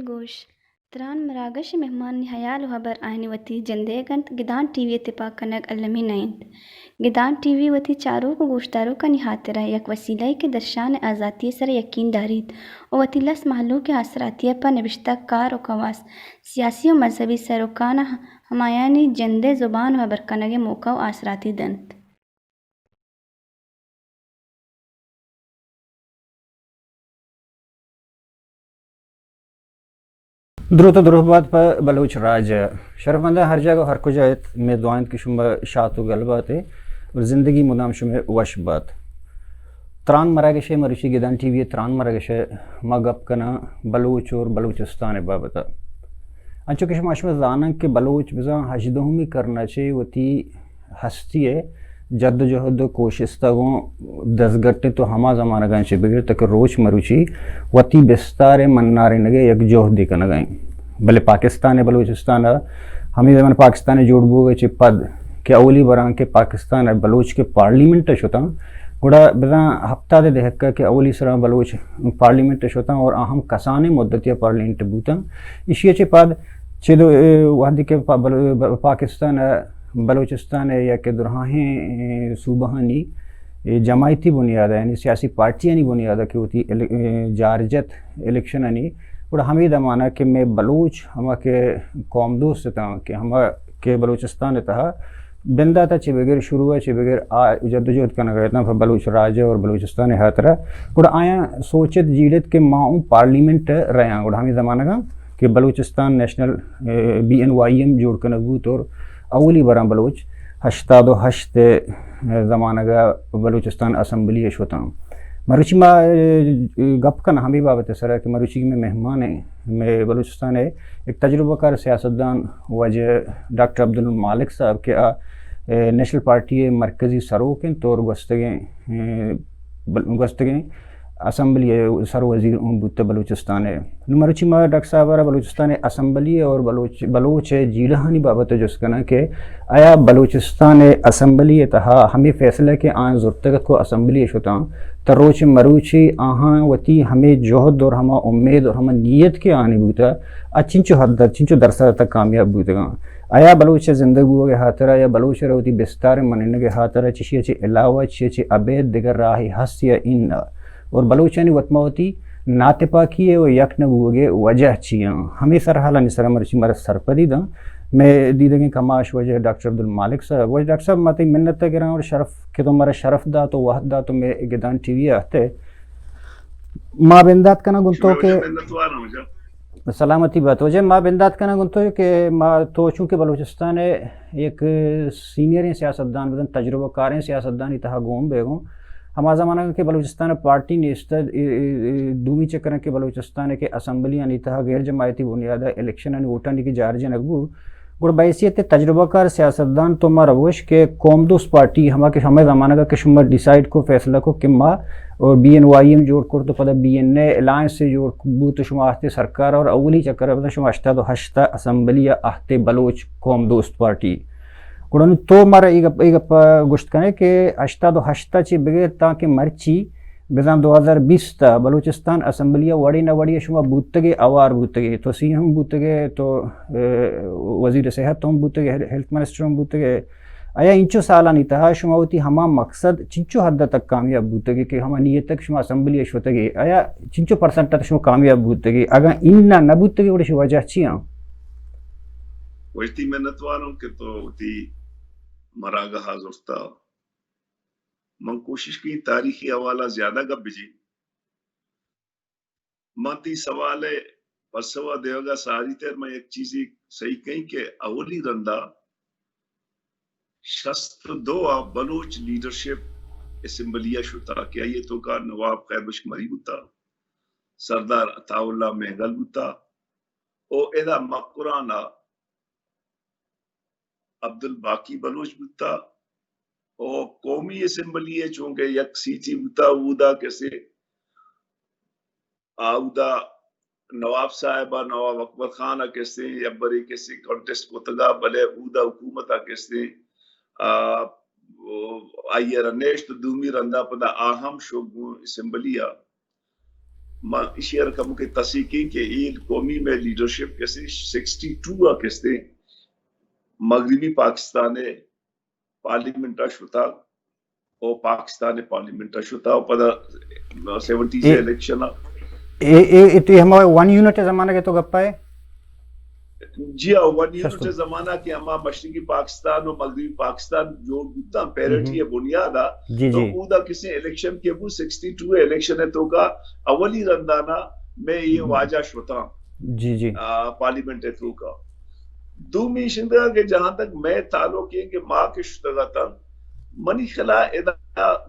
گوش، تران مراگش ءِ مہمانانی ہیال ءُ ہبر آیانی وتی جندئیگ اَنت، گدان ٹی وی ءِ تپاک کنگ المی نہ اِنت۔ گدان ٹی وی وتی چاروک ءُ گوشداروکانی ہاترا یک وسیلہ یے کہ درشان ءِ آزاتی ءِ سرا یکین داریت ءُ وتی لس مہلوک ءِ آسراتی ءَ پہ نبشتہ کار ءُ کواس، سیاسی ءُ مذہبی سروکاں ہمایانی جند ءِ زبان ءُ ہبر کنگ ءِ موقع ءُ آسراتی دنت۔ دروت ءُ دروہ بات پہ بلوچ راج ءَ۔ شرفمنداں، ہر جاگہ ءُ ہر کجا ات، مئے دعا اِنت کہ شما شات ءُ گل بات ئے اور زندگی مدام شمئے وش بات۔ تران مراگش ءِ، مروچی گدان ٹی وی ءِ تران مراگش ءَ ما گپ کناں بلوچ اور بلوچستان ءِ بابت ءَ۔ انچو کہ شما، شما زاناں کہ بلوچ بزاں ہژدہمی کرن ءَ چہ وتی ہستی ءِ جد ءُ جہد ءُ کوشست ءَ گوں دزگٹ اِنت ءُ ہما زمانگ ءَ چہ بگر تاں کہ روچ مروچی وتی بستار ءِ منارینگ ءِ یک جہدے کنگ ءَ اِنت۔ بلے پاکستان ءِ، بلوچستان ءَ ہمے زمانگ، پاکستان ءِ جوڑ بوگ ءَ چہ پد کہ اولی براں کہ پاکستان ءِ بلوچ کہ پارلیمنٹ ءَ شتاں، گڑا بزاں ہپتاد ءِ دہک ءَ کہ اولی سرا بلوچ پارلیمنٹ ءَ شتاں اور آ ہم کسانیں مدتے ءَ پارلیمنٹ بوتاں۔ ایشی ءَ چہ پد چہ دو، اے، وہدے کہ پا-، بلو-، ب-، پاکستان ءَ بلوچستان ءِ یا کہ دراہیں، اے، صوبہانی، اے، جماعتی بنیاد ءَ، یعنی سیاسی پارٹیانی بنیاد ءَ کہ وتی ال-، اے، جار جت الیکشنانی، گڑا ہمے دمان ءَ کہ مئے بلوچ ہما کہ قوم دوست اتاں، کہ ہما کہ بلوچستان ءِ تہا بندات ءَ چہ بگر، شروع ءَ چہ بگر آ جدوجہد کنگ ءَ اتاں پہ بلوچ راج ءَ اور بلوچستان ءِ ہاترا، گڑا آیاں سوچت جیڑت کہ ما اوں پارلیمنٹ ءَ رہاں۔ گڑا ہمے زمانگ ءَ کہ بلوچستان نیشنل، اے، بی این وائی ایم جوڑ کنگ بوت اور اولی براں بلوچ ہشتاد ءُ ہشت ءِ زمانگ ءَ بلوچستان اسمبلی ءَ شتاں۔ مروچی ما، اے، گپ کناں ہمے بابت ءِ سرا کہ مروچی مئے مہمان ایں، مئے بلوچستان ءِ یک تجربہ کار سیاستدان واجہ ڈاکٹر عبدالمالک صاحب کہ آ، اے، نیشنل پارٹی ءِ مرکزی سروک اِنت اور گوستگیں، اے، بل-، گوستگیں اسمبلی ءِ سر وزیر اوں بوتہ بلوچستان ءِ۔ نوں مروچی ما ڈاکٹر صاحب ءَ را بلوچستان ءِ اسمبلی ءِ اور بلوچ، بلوچ ءِ جیڑہانی بابت ءَ جست کناں کہ آیا بلوچستان ءِ اسمبلی ءِ تہا ہمے فیصلہ کہ آیاں زرتگ ات کہ اسمبلی ءَ شتاں، تاں روچ مروچی آہاں وتی ہمے جہد اور ہما امید اور ہما نیت کہ آنی بوتہ، آ چنچو حد ءَ، چنچو درسد ءَ تک کامیاب بوتگاں؟ آیا بلوچ ءِ زندگ بوگ ءِ ہاترا یا بلوچ ءَ را وتی بستار ءِ منینگ ءِ ہاترا چشی ءَ چہ علاوہ، چشی ءَ چہ ابید دگہ راہے ہست یا اناں؟ اور بلوچانی وت ماں وتی ناتپاکی ءِ و یک نہ بوگ ءِ وجہ چی آں؟ ہمے سرحالانی سرا مرچی مارا سرپدی داں مئے دیدگیں کماش واجہ ڈاکٹر عبدالمالک صاحب۔ واجہ ڈاکٹر صاحب، ما تئی منت ءَ گراں اور شرف کہ تو مارا شرف دات و وہد دات و مئے گدان ٹی وی ءَ اہتے۔ ما بندات کناں گوں تو شمئے کہ واجہ منتوار آں واجہ۔ سلامتی بات واجہ، ما بندات کناں گوں تو کہ ما تو چونکہ بلوچستان ءِ یک سینئریں سیاستدان بزاں تجربہ کاریں سیاستدانی تہا گون بیگوں۔ ہما زمانگ کہ بلوچستان ءَ پارٹی نیست، اے، اے، اے، دومی چکر کہ بلوچستان ءِ کہ اسمبلیانی تہا غیر جماعتی بنیاد ءَ الیکشنانی ووٹانی کہ جار جنگ بو، گڑا بحیثیت تجربہ کار سیاستدان تو ما روش کہ قوم دوست پارٹی ہما کہ ہمے زمانگ ءَ کہ شما ڈیسائیڈ کو، فیصلہ کو کہ ما اور بی این وائی ایم جوڑ کرت و پدا بی این اے الائنس جوڑ بوت، شما آہتے سرکار اور اولی چکر ءَ بزاں شما ہشتاد و ہشت ءَ اسمبلی ءَ آہتے بلوچ قوم دوست پارٹی۔ گڑا نوں تو مارا اے گپ، اے گپ ءَ گوشت کنے کہ ہشتاد و ہشت ءَ چہ بگر تاں کہ مرچی بزاں دو ہزار بیست ءَ بلوچستان اسمبلی ءَ وڑے نہ وڑے شما بوتگے، اوار بوتگے، تو سی ایم ہم بوتگے، تو، اے، وزیر صحت ہم بوتگے، ہیل-، ہیلتھ منسٹر ہم بوتگے۔ آیا انچو سالانی تہا شما وتی ہما مقصد چنچو حد تک کامیاب بوتگے کہ ہما نیت تک شما اسمبلی ءَ شتگے؟ آیا چنچو پرسنٹ تک شما کامیاب بوتگے؟ اگاں اناں نہ بوتگے، گڑا ایشی وجہ چی آں؟ وشتی منتوار آں کہ تو وتی مراگہ ءَ زرتا۔ من کوشش کیں تاریخی حوالہ زیادہ گپ بجیں۔ من تئی سوال ءِ پسو ءَ دیوگ ءَ ساری تر من یک چیزے سہی کئیں کہ اولی رندا شست ءُ دو ءَ بلوچ لیڈرشپ اسمبلی ءَ شتا کہ آئی ءِ توکا نواب خیر بخش مری بوتا، سردار عطا اللہ مینگل بوتا، او ادا مکران ءَ عبدالباقی بلوچ بوتا، او قومی اسمبلی ءَ چونکہ یک سیٹی بوتا، اودا کسے آ اودا نواب صاحب ءَ، نواب اکبر خان ءَ کسے یک برے کسے کانٹیسٹ کتگا، بلے اودا حکومت ءَ کسے، آ، آئی ءَ را نیشت، دومی رندا پدا آ ہم شو گوں اسمبلی ءَ۔ ما ایشی ءَ را کمکے تصحیح کیں کہ اے قومی مئے لیڈرشپ کسے سکسٹی ٹو ءَ کسے مغربی پاکستان ءِ پارلیمنٹ ءَ شتا، او پاکستان ءِ پارلیمنٹ ءَ شتا، او پدا سیونٹی اے، سے الیکشن ءَ۔ اے، اے، اے تو ہما ون یونٹ ءِ زمانگ ءِ تو گپ ءَ؟ جی ہاں، ون یونٹ ءِ زمانگ ءَ کہ ہما مشرقی پاکستان و مغربی پاکستان جوڑ بوتاں پیرٹی ءِ بنیاد ءَ، جی، تو جی۔ اودا کسے الیکشن کہ بو، سکسٹی ٹو ءِ الیکشن ءِ توکا اولی رندانا میں یہ واجہ شتاں۔ جی، جی۔ آ، پارلیمنٹ ءِ توکا۔ دومی شندگا کہ جہاں تک مئے تعلق ہے کہ ما کہ شتگ اتاں، منی خلا ادا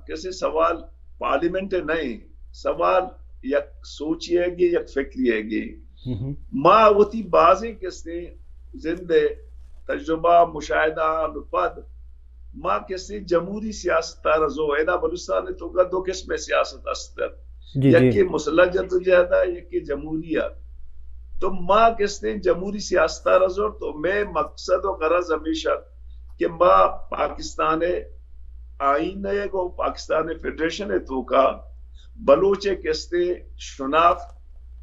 کسے سوال پارلیمنٹ ءِ نہ ایں، سوال یک سوچے ءِ گے، یک فکرے ءِ گے۔ ما وتی بازیں کسے زند ءِ تجربہ، مشاہدہ آں پد ما کسے جمہوری سیاست ءَ را زو، ادا بلوچستان ءِ توکا دو قسم ءِ سیاست است۔ جی، جی۔ یکے مسلح جدوجہد ءَ، یکے جمہوری ءَ۔ تو ما کسے جمہوری سیاست ءَ را زور، تو مئے مقصد و غرض ہمیش ات کہ ما پاکستان ءِ آئین ءِ گوں پاکستان ءِ فیڈریشن ءِ توکا بلوچ ءِ کسے شناخت،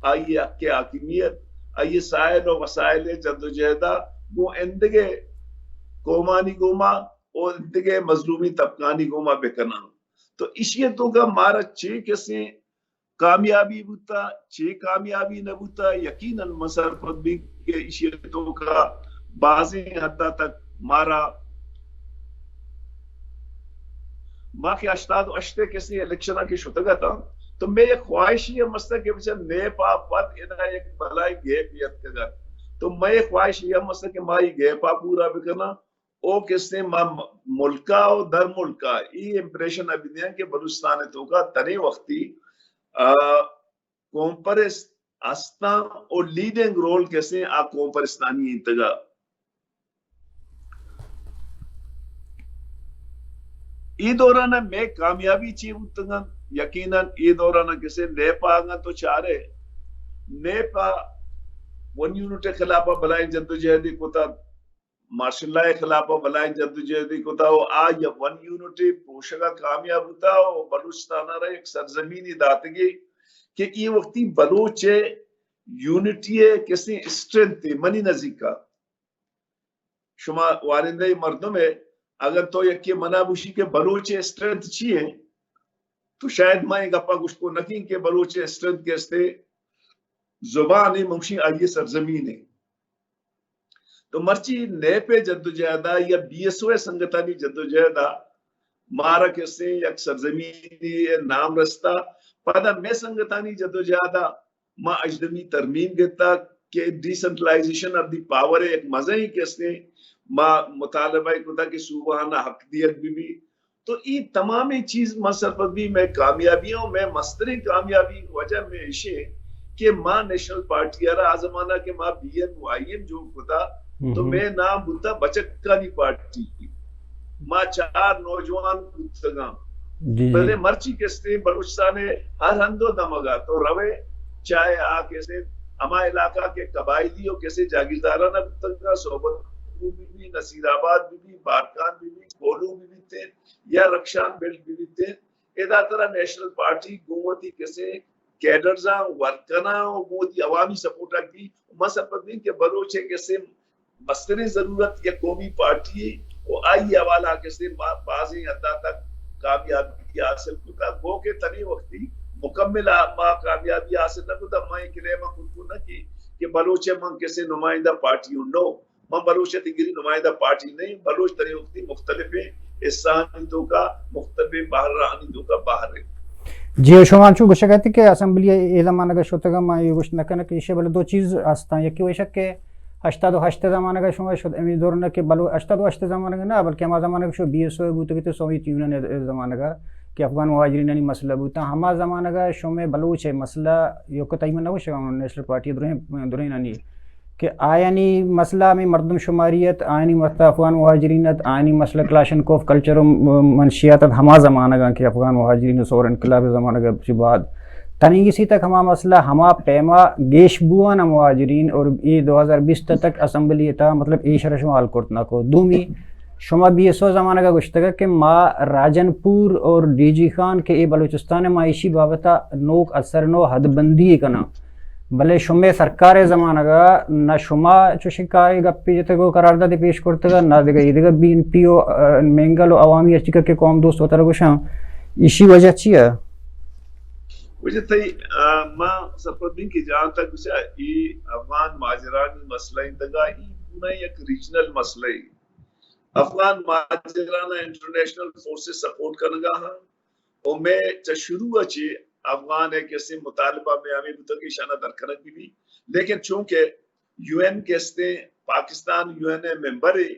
آئی ءِ حق ءِ حاکمیت، آئی ءِ ساحل و وسائل ءِ جدوجہد ءَ گوں ایندگہ قومانی گوما و دگہ مظلومیں طبقانی گوما بکناں۔ تو ایشی ءِ توکا مارا چے کسیں کامیابی بوتا، چے کامیابی نہ بوتا، یقیناً من سرپد بی کہ ایشی ءِ توکا بازیں حد تک مارا، ما کہ ہشتاد و ہشت ءِ کسیں الیکشن ءَ کہ شتگ اتاں، تو مئے یک خواہشی ہم است کہ بچار نیپ ءَ پد ادا یک بلائیں گیپ یتکگ ات۔ تو مئے خواہش یہ ہم است کہ ما یہ گیپ ءَ پورا بکناں۔ او کسے ما م-، ملکا و در ملکا ای امپریشن ءَ بدیاں کہ بلوچستان ءِ توکا تنے وقتی، آ، قوم پرست استاں و لیڈنگ رول کسے آ قوم پرستانی انتگا۔ ای دوران ءَ مئے کامیابی چی بوتگ انت؟ یقیناً ای دوران ءَ کسے نیپ ءَ اگاں تو چارے، نیپ ءَ ون یونٹ ءِ خلاف ءَ بلائیں جدوجہدے کتگ، مارشل لا ءِ خلاف ءَ بلائیں جدوجہدے کتا و آ یا ون یونٹ ءِ پروشگ ءَ کامیاب بوتا و بلوچستان ءَ را یک سرزمینے داتگے کہ اے وقتی بلوچ ءِ یونٹی ءِ کسیں اسٹرینتھ ءِ منی نزیک ءَ۔ شما وانندہ مردم ءِ اگر تو یکے منا بوشی کہ بلوچ ءِ اسٹرینتھ چی ایں؟ تو شاید ما اے گپا گوشت کو نکیں کہ بلوچ ءِ اسٹرینتھ کہ استے زبان ءِ، موشی آئی ءِ سرزمین ءِ۔ تو مرچی نیپ ءِ جدوجہد ءَ یا بی ایس او ءِ سنگتانی جدوجہد ءَ مارا کسے یک سرزمینی ءِ نام رستا۔ پدا مئے سنگتانی جدوجہد ءَ ما ہژدہمی ترمیم گتا کہ ڈیسنٹرلائزیشن آف دی پاور ءِ یک مزنیں کسے ما مطالبہ کتا کہ صوبہ آناں حق دیگ بہ بی۔ تو اے تمامیں چیز من سرپد بی، مئے کامیابی اوں مئے مستریں کامیابی وجہ مئے ایشیں کہ ما نیشنل پارٹی ءَ را آ زمانہ کہ ما بی این وائی ایم جوڑ کتا تو مئے نام بوتا بچکانی پارٹی۔ ما چار نوجوان بوتگاں۔ جی، جی۔ بلے مرچی کسے بلوچستان ءِ ہر ہند و دمگ ءَ تو روے، چاہے آ کسے ہما علاقہ کہ قبائلی و کسے جاگیردارانہ بوتگاں، صحبت بہ بی، نصیر آباد بہ بی، بارکان بہ بی، کولو بہ بیت، یا رخشان بیلٹ بہ بیت، ادا ترا نیشنل پارٹی گوں وتی کسے کیڈرزاں ورک کناں و گوں وتی عوامی سپورٹ ءَ بی۔ ما سرپد بیں کہ بلوچ ءِ کسے مستریں ضرورت یک قومی پارٹی ءِ و آئی حوالہ کسے ما بازیں حد تک کامیابی حاصل کتا، گو کہ تنی وقتی مکمل آ-، ما کامیابی حاصل نہ کتا، ما اے کلیم ءَ کت کو نہ کہ، کہ بلوچ ءِ من کسے نمائندہ پارٹی ہوں نو۔ من بلوچ ءِ دگری نمائندہ پارٹی نہ ایں، بلوچ تنی وقتی مختلفیں حصہانی توکا، مختلفیں بہرانی توکا بہر ایں۔ جی، شما انچو گوشگ ات کہ اسمبلی ءِ اے زمانگ ءَ شتگ، ما اے گوشت نہ کناں کہ ایشی بلے دو چیز ہستاں، یکے ویشک کہ ہشتاد و ہشت زمانگ ءَ شما شد، ہمے دور نہ کہ بلو-، ہشتاد و ہشت زمانگ ءَ نہ، بلکہ ہما زمانگ ءَ شو بی ایس او بوتگ ات، سوویت یونین ءِ زمانگ ءَ کہ افغان مہاجرینانی مسئلہ بوتاں، ہما زمانگ ءَ شمے بلوچ ءِ مسئلہ، یوک تئی من نہ گوشگ ءَ آں، نیشنل پارٹی درہیں، درہینانی کہ آیانی مسئلہ ہمے مردم شماری ات، آیانی مسئلہ افغان مہاجرین ات، آیانی مسئلہ کلاشنکوف کلچر و منشیات ات، ہما زمانگ ءَ کہ افغان مہاجرین و ثور انقلاب ءِ زمانگ ءَ چہ بعد تنیگی سی تک ہما مسئلہ ہما پیما گیش بوان مہاجرین اور اے دو ہزار بیست تک اسمبلی ءِ تہا، مطلب، ایشرا شما حل کرت نہ کو۔ دومی، شما بی ایس او زمانگ ءَ گوشتگ کہ ما راجن پور اور ڈی جی خان کہ اے بلوچستان ءِ، ما ایشی بابت ءَ نوک اثر نو حد بندی کناں، بلے شمے سرکار ءِ زمانگ ءَ نہ شما چوشیں کارے گپے جتگ و قراردادے پیش کرتگ، نہ دگہ اے دگہ بی این پی و، آ، مینگل و عوامی ہرچی کہ قوم دوست وترا گوشاں، ایشی وجہ چی ءَ؟ وجہ تئی، آ، ما سرپد بین کہ جہاں تک گوشا اے افغان مہاجرانی مسئلہ انت، دگہ اے پورا یک ریجنل مسئلہ ءِ۔ افغان مہاجران انٹرنیشنل فورسز سپورٹ کنگا ہاں، و مئے چہ شروع ءَ چہ افغان ءِ کسے مطالبہ مئے ہمے بوتگ کہ ایشاناں در کنگ بہ بی، لیکن چونکہ یو این کسے پاکستان یو این ءِ ممبر ءِ،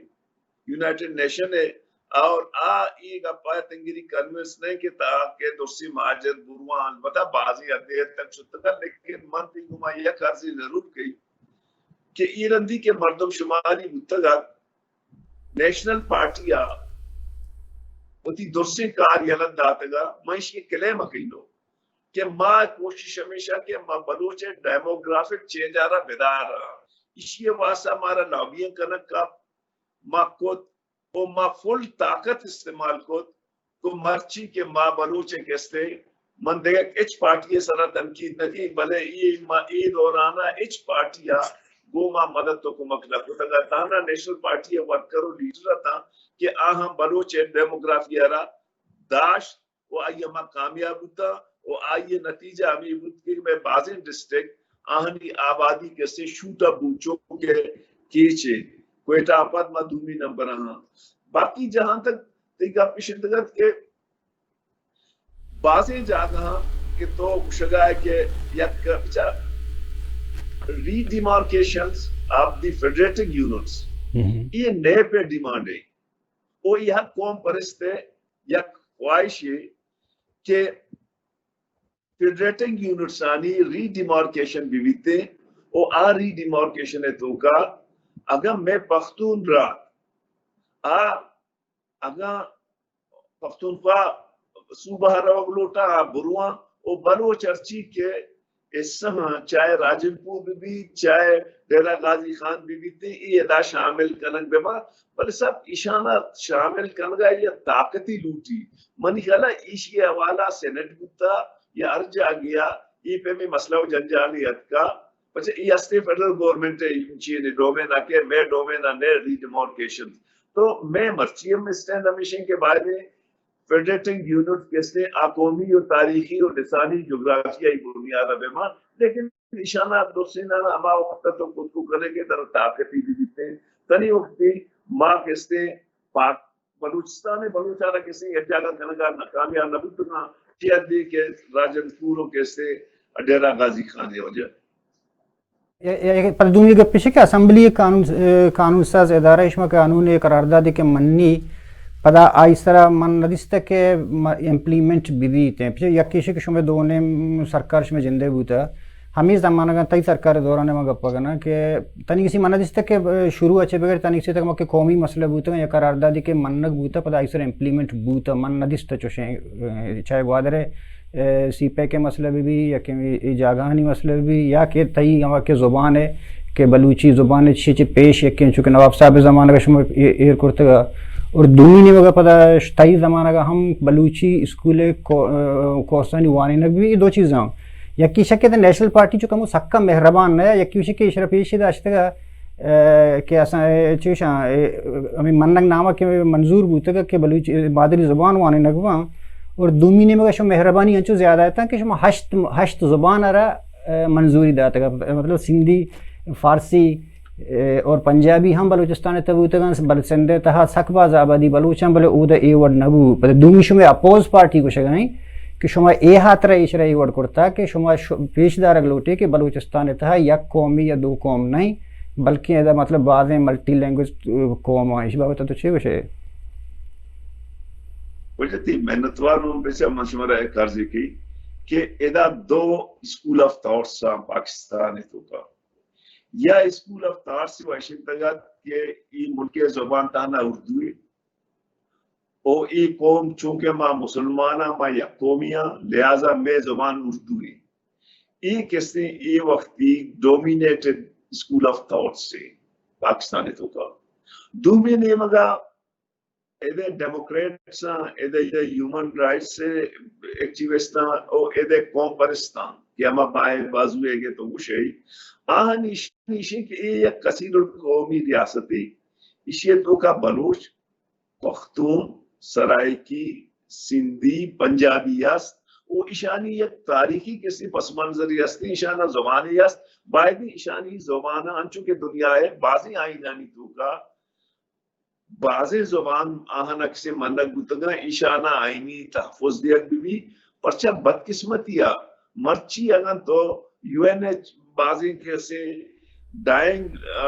یونائیٹڈ نیشن ءِ، اور آ اے گپ ءَ تنگری کنونس نہ کہ تاکہ درسیں مہاجر برواں، البتہ بازیں حد حد تک شتگ، لیکن من تئی گوما یک عرضے ضرور کئی کہ اے رندی کہ مردم شماری بوتگ ات، نیشنل پارٹی ءَ وتی درسیں کار یلہ داتگ ءُ من ایشی ءَ کلیم ءَ کئینو کہ ما کوشش ہمیش اِنت کہ ما بلوچ ءِ ڈیموگرافک چینج ءَ را بدار ایں۔ ایشی ءِ واستہ مارا لابینگ کنگ کپت، ما کت ءُ ما فل طاقت استعمال کت کہ مرچی کہ ما بلوچ ءِ کستے من دگہ ہچ پارٹی ءِ سرا تنقید نہ کنیں، بلے اے ما اے دوران ءَ ہچ پارٹی ءَ گوں ما مدد ءُ کمک نہ کتگ ءُ تہنا نیشنل پارٹی ءِ ورکر ءُ لیڈر اتاں کہ آہاں بلوچ ءِ ڈیموگرافی ءَ را داشت ءُ آئی ءَ ما کامیاب بوتاں ءُ آئی ءِ نتیجہ ہمے بوت کہ مئے بازیں ڈسٹرکٹ آہانی آبادی کسے شوٹ اپ بوت، چو کہ کیچ ءَ کوئٹہ ءَ پد ما دومی نمبر ءَ آں۔ باقی جہاں تک تئی گپ اش انت کہ بازیں جاگہاں کہ تو گوشگ ءَ ئے کہ یک بچار ری ڈیمارکیشنز آف دی فیڈریٹنگ یونٹس، ہم۔ اے نیپ ءِ ڈیمانڈ اِنت ءُ اے ہر قوم پرست ءِ یک خواہشے کہ فیڈریٹنگ یونٹسانی ری ڈیمارکیشن بہ بیت ءُ آ ری ڈیمارکیشن ءِ توکا اگاں مئے پختونخوا آ اگاں پختونخوا صوبہ ءَ روگ لوٹاں، آ برواں ءُ بلوچ ہرچی کہ حصہ آں، چاہے راجن پور بہ بیت، چاہے ڈیرہ غازی خان بہ بیت، اے ادا شامل کنگ بہ باں، بلے سب ایشانا شامل کنگ ءَ یک طاقتے لوٹی۔ منی خیال ءَ ایشی ءِ حوالہ سینیٹ بوتا یا ہر جاگہ ءَ اے پیمیں مسئلہ ءُ جنجالے اتکا، پچے اے ہستیں فیڈرل گورنمنٹ ءِ چیزے ڈومین ءَ کہ مئے ڈومین ءَ نئے ری ڈیمارکیشن۔ تو مئے مرچی ہم اسٹینڈ ہمیش اِنت کہ باید اِنت فیڈریٹنگ یونٹ کسے آ قومی ءُ تاریخی ءُ لسانی جغرافیائی بنیاد ءَ بہ مان، لیکن ایشانا درسینانا ہما وقت ءَ تو کتکو کنے کہ ترا طاقتی بہ بیت۔ تنی وقتی ما کسے پاک بلوچستان ءِ بلوچانا کسے یک جاگہ کنگا ناکامیاب نہ بوتگاں، چی حدی کہ راجن پور ءُ کسے ڈیرہ غازی خان ءِ وجہ۔ اے، اے، اے، پدا دومی گپ ایش کہ اسمبلی قانون، اے، قانون ساز ادارہ، شما قانون ءِ قرارداد کہ منی، پدا آئی سرا من ندیستہ کہ م-، امپلیمنٹ بہ بیت۔ پچے یک ایش کہ شما دو نیم سرکار شما جندے بوتا، ہمے زمانگاں تئی سرکار دوران ءَ من گپ کناں کہ تنی کسی من ندیستہ کہ شروع ءَ چہ بگر تنی کسی تک ما کہ قومی مسئلہ بوتگ یا قراردادی کہ منگ بوتا، پدا آئی سر امپلیمنٹ بوتا، من ندیستہ چوشیں، اے، چاہے گوادر ءِ، اے، سی پیک ءِ مسئلہ بہ بی یا کہ اے، اے جاگہانی مسئلہ بہ بی یا کہ تئی ہما کہ زبان ءِ کہ بلوچی زبان ءِ چی چی پیش یک انچو کہ نواب صاحب ءِ زمانگ ءَ شما اے-، ایر کرتگ اور دومی نیمگ ءَ پدا تئی زمانگ ءَ ہم بلوچی اسکول ءِ کو-، اے، کورسانی وانینگ بہ بی، اے دو چیزاں یکی شکے تہ نیشنل پارٹی چو کمو سکا مہربان نہ، یکی وشی کہ ایشرا پیش داشتگا، اے، کہ اساں، اے، چوشاں، اے، ہمیں منگ نامہ کہ منظور بوتگا کہ بلوچ، اے، مادری زبان وانینگ باں اور دومی نیمگا شما مہربانی انچو زیادہ اتاں کہ شما ہشت، ہشت زبان را، اے، منظوری داتگا، مطلب سندھی، فارسی، اے، اور پنجابی ہم بلوچستان ءِ تہ بوتگاں، بل سندھ ءِ تہا سک باز آبادی بلوچاں، بلے اودا اے وڑ نہ بو۔ پدا دومی شمے اپوز پارٹی گوشگا ایں کہ شما اے ہاترا ایشرا اے وڑ کرتا کہ شما ش-، پیش دارگ لوٹے کہ بلوچستان ءِ تہا یک قومے یا دو قوم نہ ایں، بلکیں ادا مطلب بازیں ملٹی لینگویج قوم آں، ایشی بابت تو چے گوشے؟ واجہ تئی منتوار ہوں، بچا من شمارا یک عرضے کی کہ ادا دو اسکول آف تھاٹس آں پاکستان ءِ توکا۔ یا اسکول آف تھاٹس وشنتگ ات کہ ای ملک ءِ زبان تہنا اردو ہے، او ای قوم چونکہ ما مسلمان آں، ما یک قومی آں، لہذا مئے زبان اردو ہے۔ ای کسیں ای وقتی ڈومینیٹڈ اسکول آف تھاٹس ہے پاکستان ءِ توکا۔ دومی نیمگا ادے ڈیموکریٹس آں، ادے، ادے ہیومن رائٹس ایکٹیوسٹ آں، او ادے قوم پرست آں کہ ہما بائیں بازو ءَ کہ تو گوشے، آہانی شان ایشی کہ اے یک کثیر القومی ریاستے، ایشی ءِ توکا بلوچ، پختون، سرائیکی، سندھی، پنجابی است، او ایشانی یک تاریخی کسی پس منظری است، ایشانا زبانی است، باید ایشانی زبان انچو کہ دنیا ءِ بازیں آئینانی توکا بازیں زبان آہانا کسے منگ بوتگاں، ایشانا آئینی تحفظ دیگ بہ بی، پرچا بدقسمتی ءَ مرچی اگاں تو یو این ایچ بازیں کسے ڈائنگ، آ،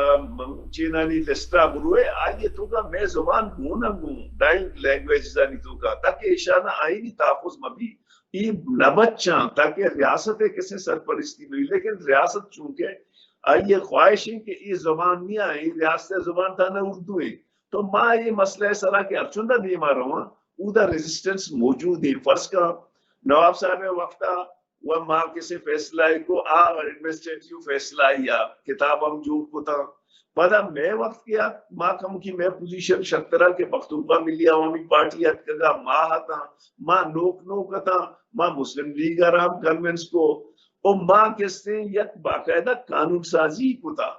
چینانی لسٹ ءَ بروئے، آئی ءِ توکا مئے زبان گون ءَ گون ڈائنگ لینگویجزانی توکا، تاکہ ایشانا آئینی تحفظ مہ بی، ای نہ بچاں، تاکہ ریاست ءِ کسے سرپرستی بہ بی، لیکن ریاست چونکہ آئی ءِ خواہش انت کہ ای زبان نیا، ای ریاست ءِ زبان تہنا اردو انت۔ تو ما اے مسئلہ ءِ سرا کہ ہرچندا دیما رواں، اودا ریزسٹنس موجود ہے۔ فرض کن نواب صاحب ءِ وقتا و ما کسے فیصلہ ءَ کو، آ ایڈمنسٹریٹو فیصلہ یا کتاب ہم جوڑ کتا۔ پدا مئے وقت کہ آت، ما کمکی مئے پوزیشن شترا کہ پختونخوا ملی عوامی پارٹی اتکگا، ما اتاں، ما نوک نوک اتاں، ما مسلم لیگ ءَ را ہم کنونس کو، او ما کسے یک باقاعدہ قانون سازی کتا۔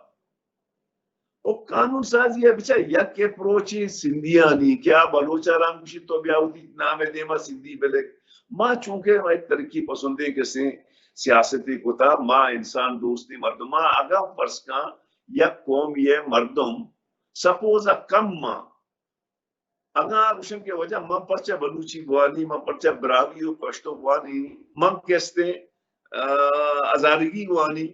او قانون سازی ءَ بچار یک اپروچے سندھیانی کہ آ بلوچ ءَ را ہم گوشیت تو بیا وتی نام ءِ دیما سندھی بلک۔ ما چونکہ ما یک ترقی پسندیں کسیں سیاستے کتا، ما انسان دوستیں مردم، ما اگاں فرض کن یک قومی ءِ مردم سپوز ءَ کم آں، اگاں آ گوشن کہ واجہ من پرچہ بلوچی بوانی، من پرچہ براہوئی و پشتو بوانی، من کستیں، آ، ہزارگی بوانی،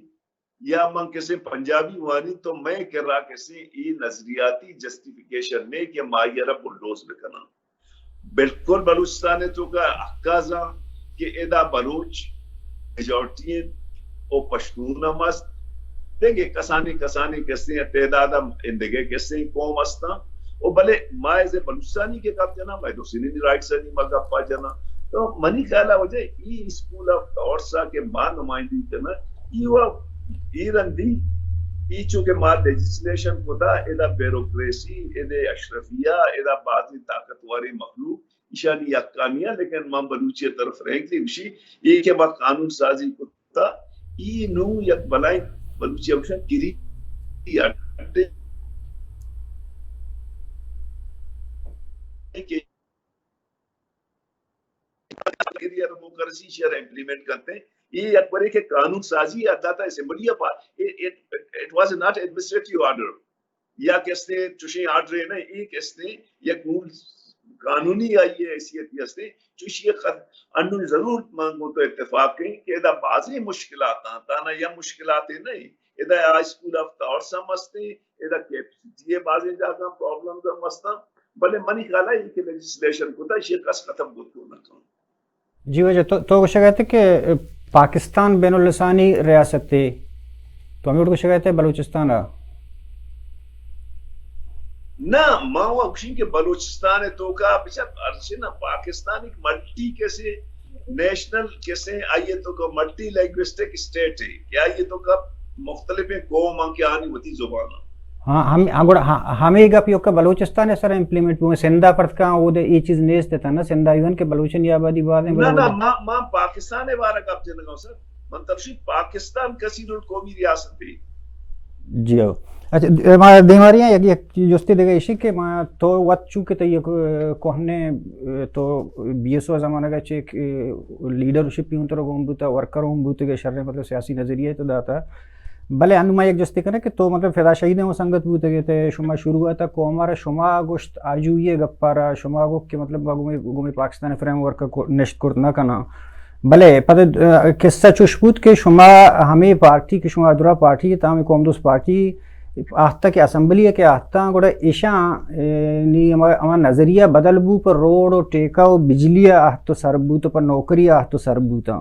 یا من کسے پنجابی وانی تو مئے کرا کسے اے نظریاتی جسٹیفیکیشن نے کہ ما آئی ءَ را بلڈوز بکناں۔ بالکل بلوچستان ءِ توکا حق ءَ زان کہ ادا بلوچ میجورٹی انت و پشتون ہم است، دگہ کسانیں کسانیں کسے تعداد ہم اندگہ کسے قوم استاں۔ و بلے ما ایز اے بلوچستانی کہ گپ جناں، مئے درستانی رائٹس انی ما گپا جناں۔ تو منی خیال ءَ واجہ ای اسکول آف تھاٹس ءَ کہ ما نمائندگی کناں، ای و ای رندی، ای چونکہ ما لیجسلیشن کتا، ادا بیوروکریسی، ادا اشرفیہ، ادا بازیں طاقتوریں مخلوق، ایشانی حقانی ءَ، لیکن من بلوچی ءِ طرف فرینکلی گوشی، ای کہ ما قانون سازی کت، تا ای نوں یک بلائیں بلوچی ءَ گوشاں گری اڈے کہ گری ءَ ڈیموکریسی شہر امپلیمنٹ کرتے، ای یک برے کہ قانون سازی ءَ داتا اسمبلی ءَ پا، it, it, it was not administrative order۔ یا کہ استیں چوشیں آرڈرے نہ، اے کہ استیں یک رول قانونی آئی ءِ حیثیت ءَ استیں، چوشی ءَ خد-، انوں ضرور من گوں تو اتفاق ایں کہ ادا بازیں مشکلات آں، تانا یا مشکلاتے نہ، ادا ہائی اسکول آف تھاٹس ہم استیں، ادا کیپیسٹی ءِ بازیں جاگہ پرابلمز ہم استاں، بلے منی خیال ءَ اے کہ لیجسلیشن کتا، ایشی ءَ کس ختم کت نہ کن۔ جی واجہ، تو، تو گوشگ ءَ ات کہ پاکستان بین اللسانی ریاستے، تو ہمے وڑ گوشگ ءَ ات بلوچستان ءَ؟ نہ، ما وا گوشیں کہ بلوچستان ءِ توکا بچار ہرچی نہ، پاکستان ایک ملٹی کسے نیشنل کسے، آئی ءِ توکا ملٹی لینگوسٹک اسٹیٹ ہے کہ آئی ءِ توکا مختلفیں قوم آں کہ آنی وتی زبان آں۔ ہاں، ہم-، ہاں، گڑا ہاں، ہمے گپ ایوک ءَ بلوچستان ءِ سرا امپلیمنٹ بوئیں، سندھ ءَ پرت کاں، اود ءَ اے چیز نیست اتاں نا، سندھ ءَ ایون کہ بلوچانی آبادی بازیں، نہ، بلے نہ، اود ءَ ما، ما پاکستان ءِ بارہ ءَ گپ جنگ ءَ سر، من ترشی پاکستان کثیر القومی ریاست ہے۔ جی ہو۔ اچھا، ما دیماری ہیں، یک، یک جستے دگہ ایشی کہ ما تو وت چونکہ تو یک، اه، کوہنے، اه، تو بی ایس او زمانگ ءَ چہ یک، اه، لیڈرشپ ہی ترا گون بوتا، ورکر ہم بوتگے، شریں مطلب سیاسی نظریہ تو داتا۔ بلے انوں ما یک جستے کنیں کہ تو مطلب فدا شہید ءِ سنگت بوتگ ئے، تے شما شروعات ءَ قوم ءَ را شما گوشت آجوئی ءِ گپ ءَ را، شما گوشت کہ مطلب ما گومے، گومے پاکستان فریم ورک ءَ کو-، نشت کرت نہ کناں۔ بلے پد، اه، قصہ چوش بوت کہ شما ہمے پارٹی کہ شما درا پارٹی، تاں ہمے قوم دوست پارٹی، آہتہ کہ اسمبلی ءَ کہ آہتاں، گڑا ایشاں، اے، نی ہما، ہما نظریہ بدل بو، پر روڈ و ٹیکہ و بجلی ءَ آہت و سر بوت و پر نوکری ءَ آہت و سر بوتاں۔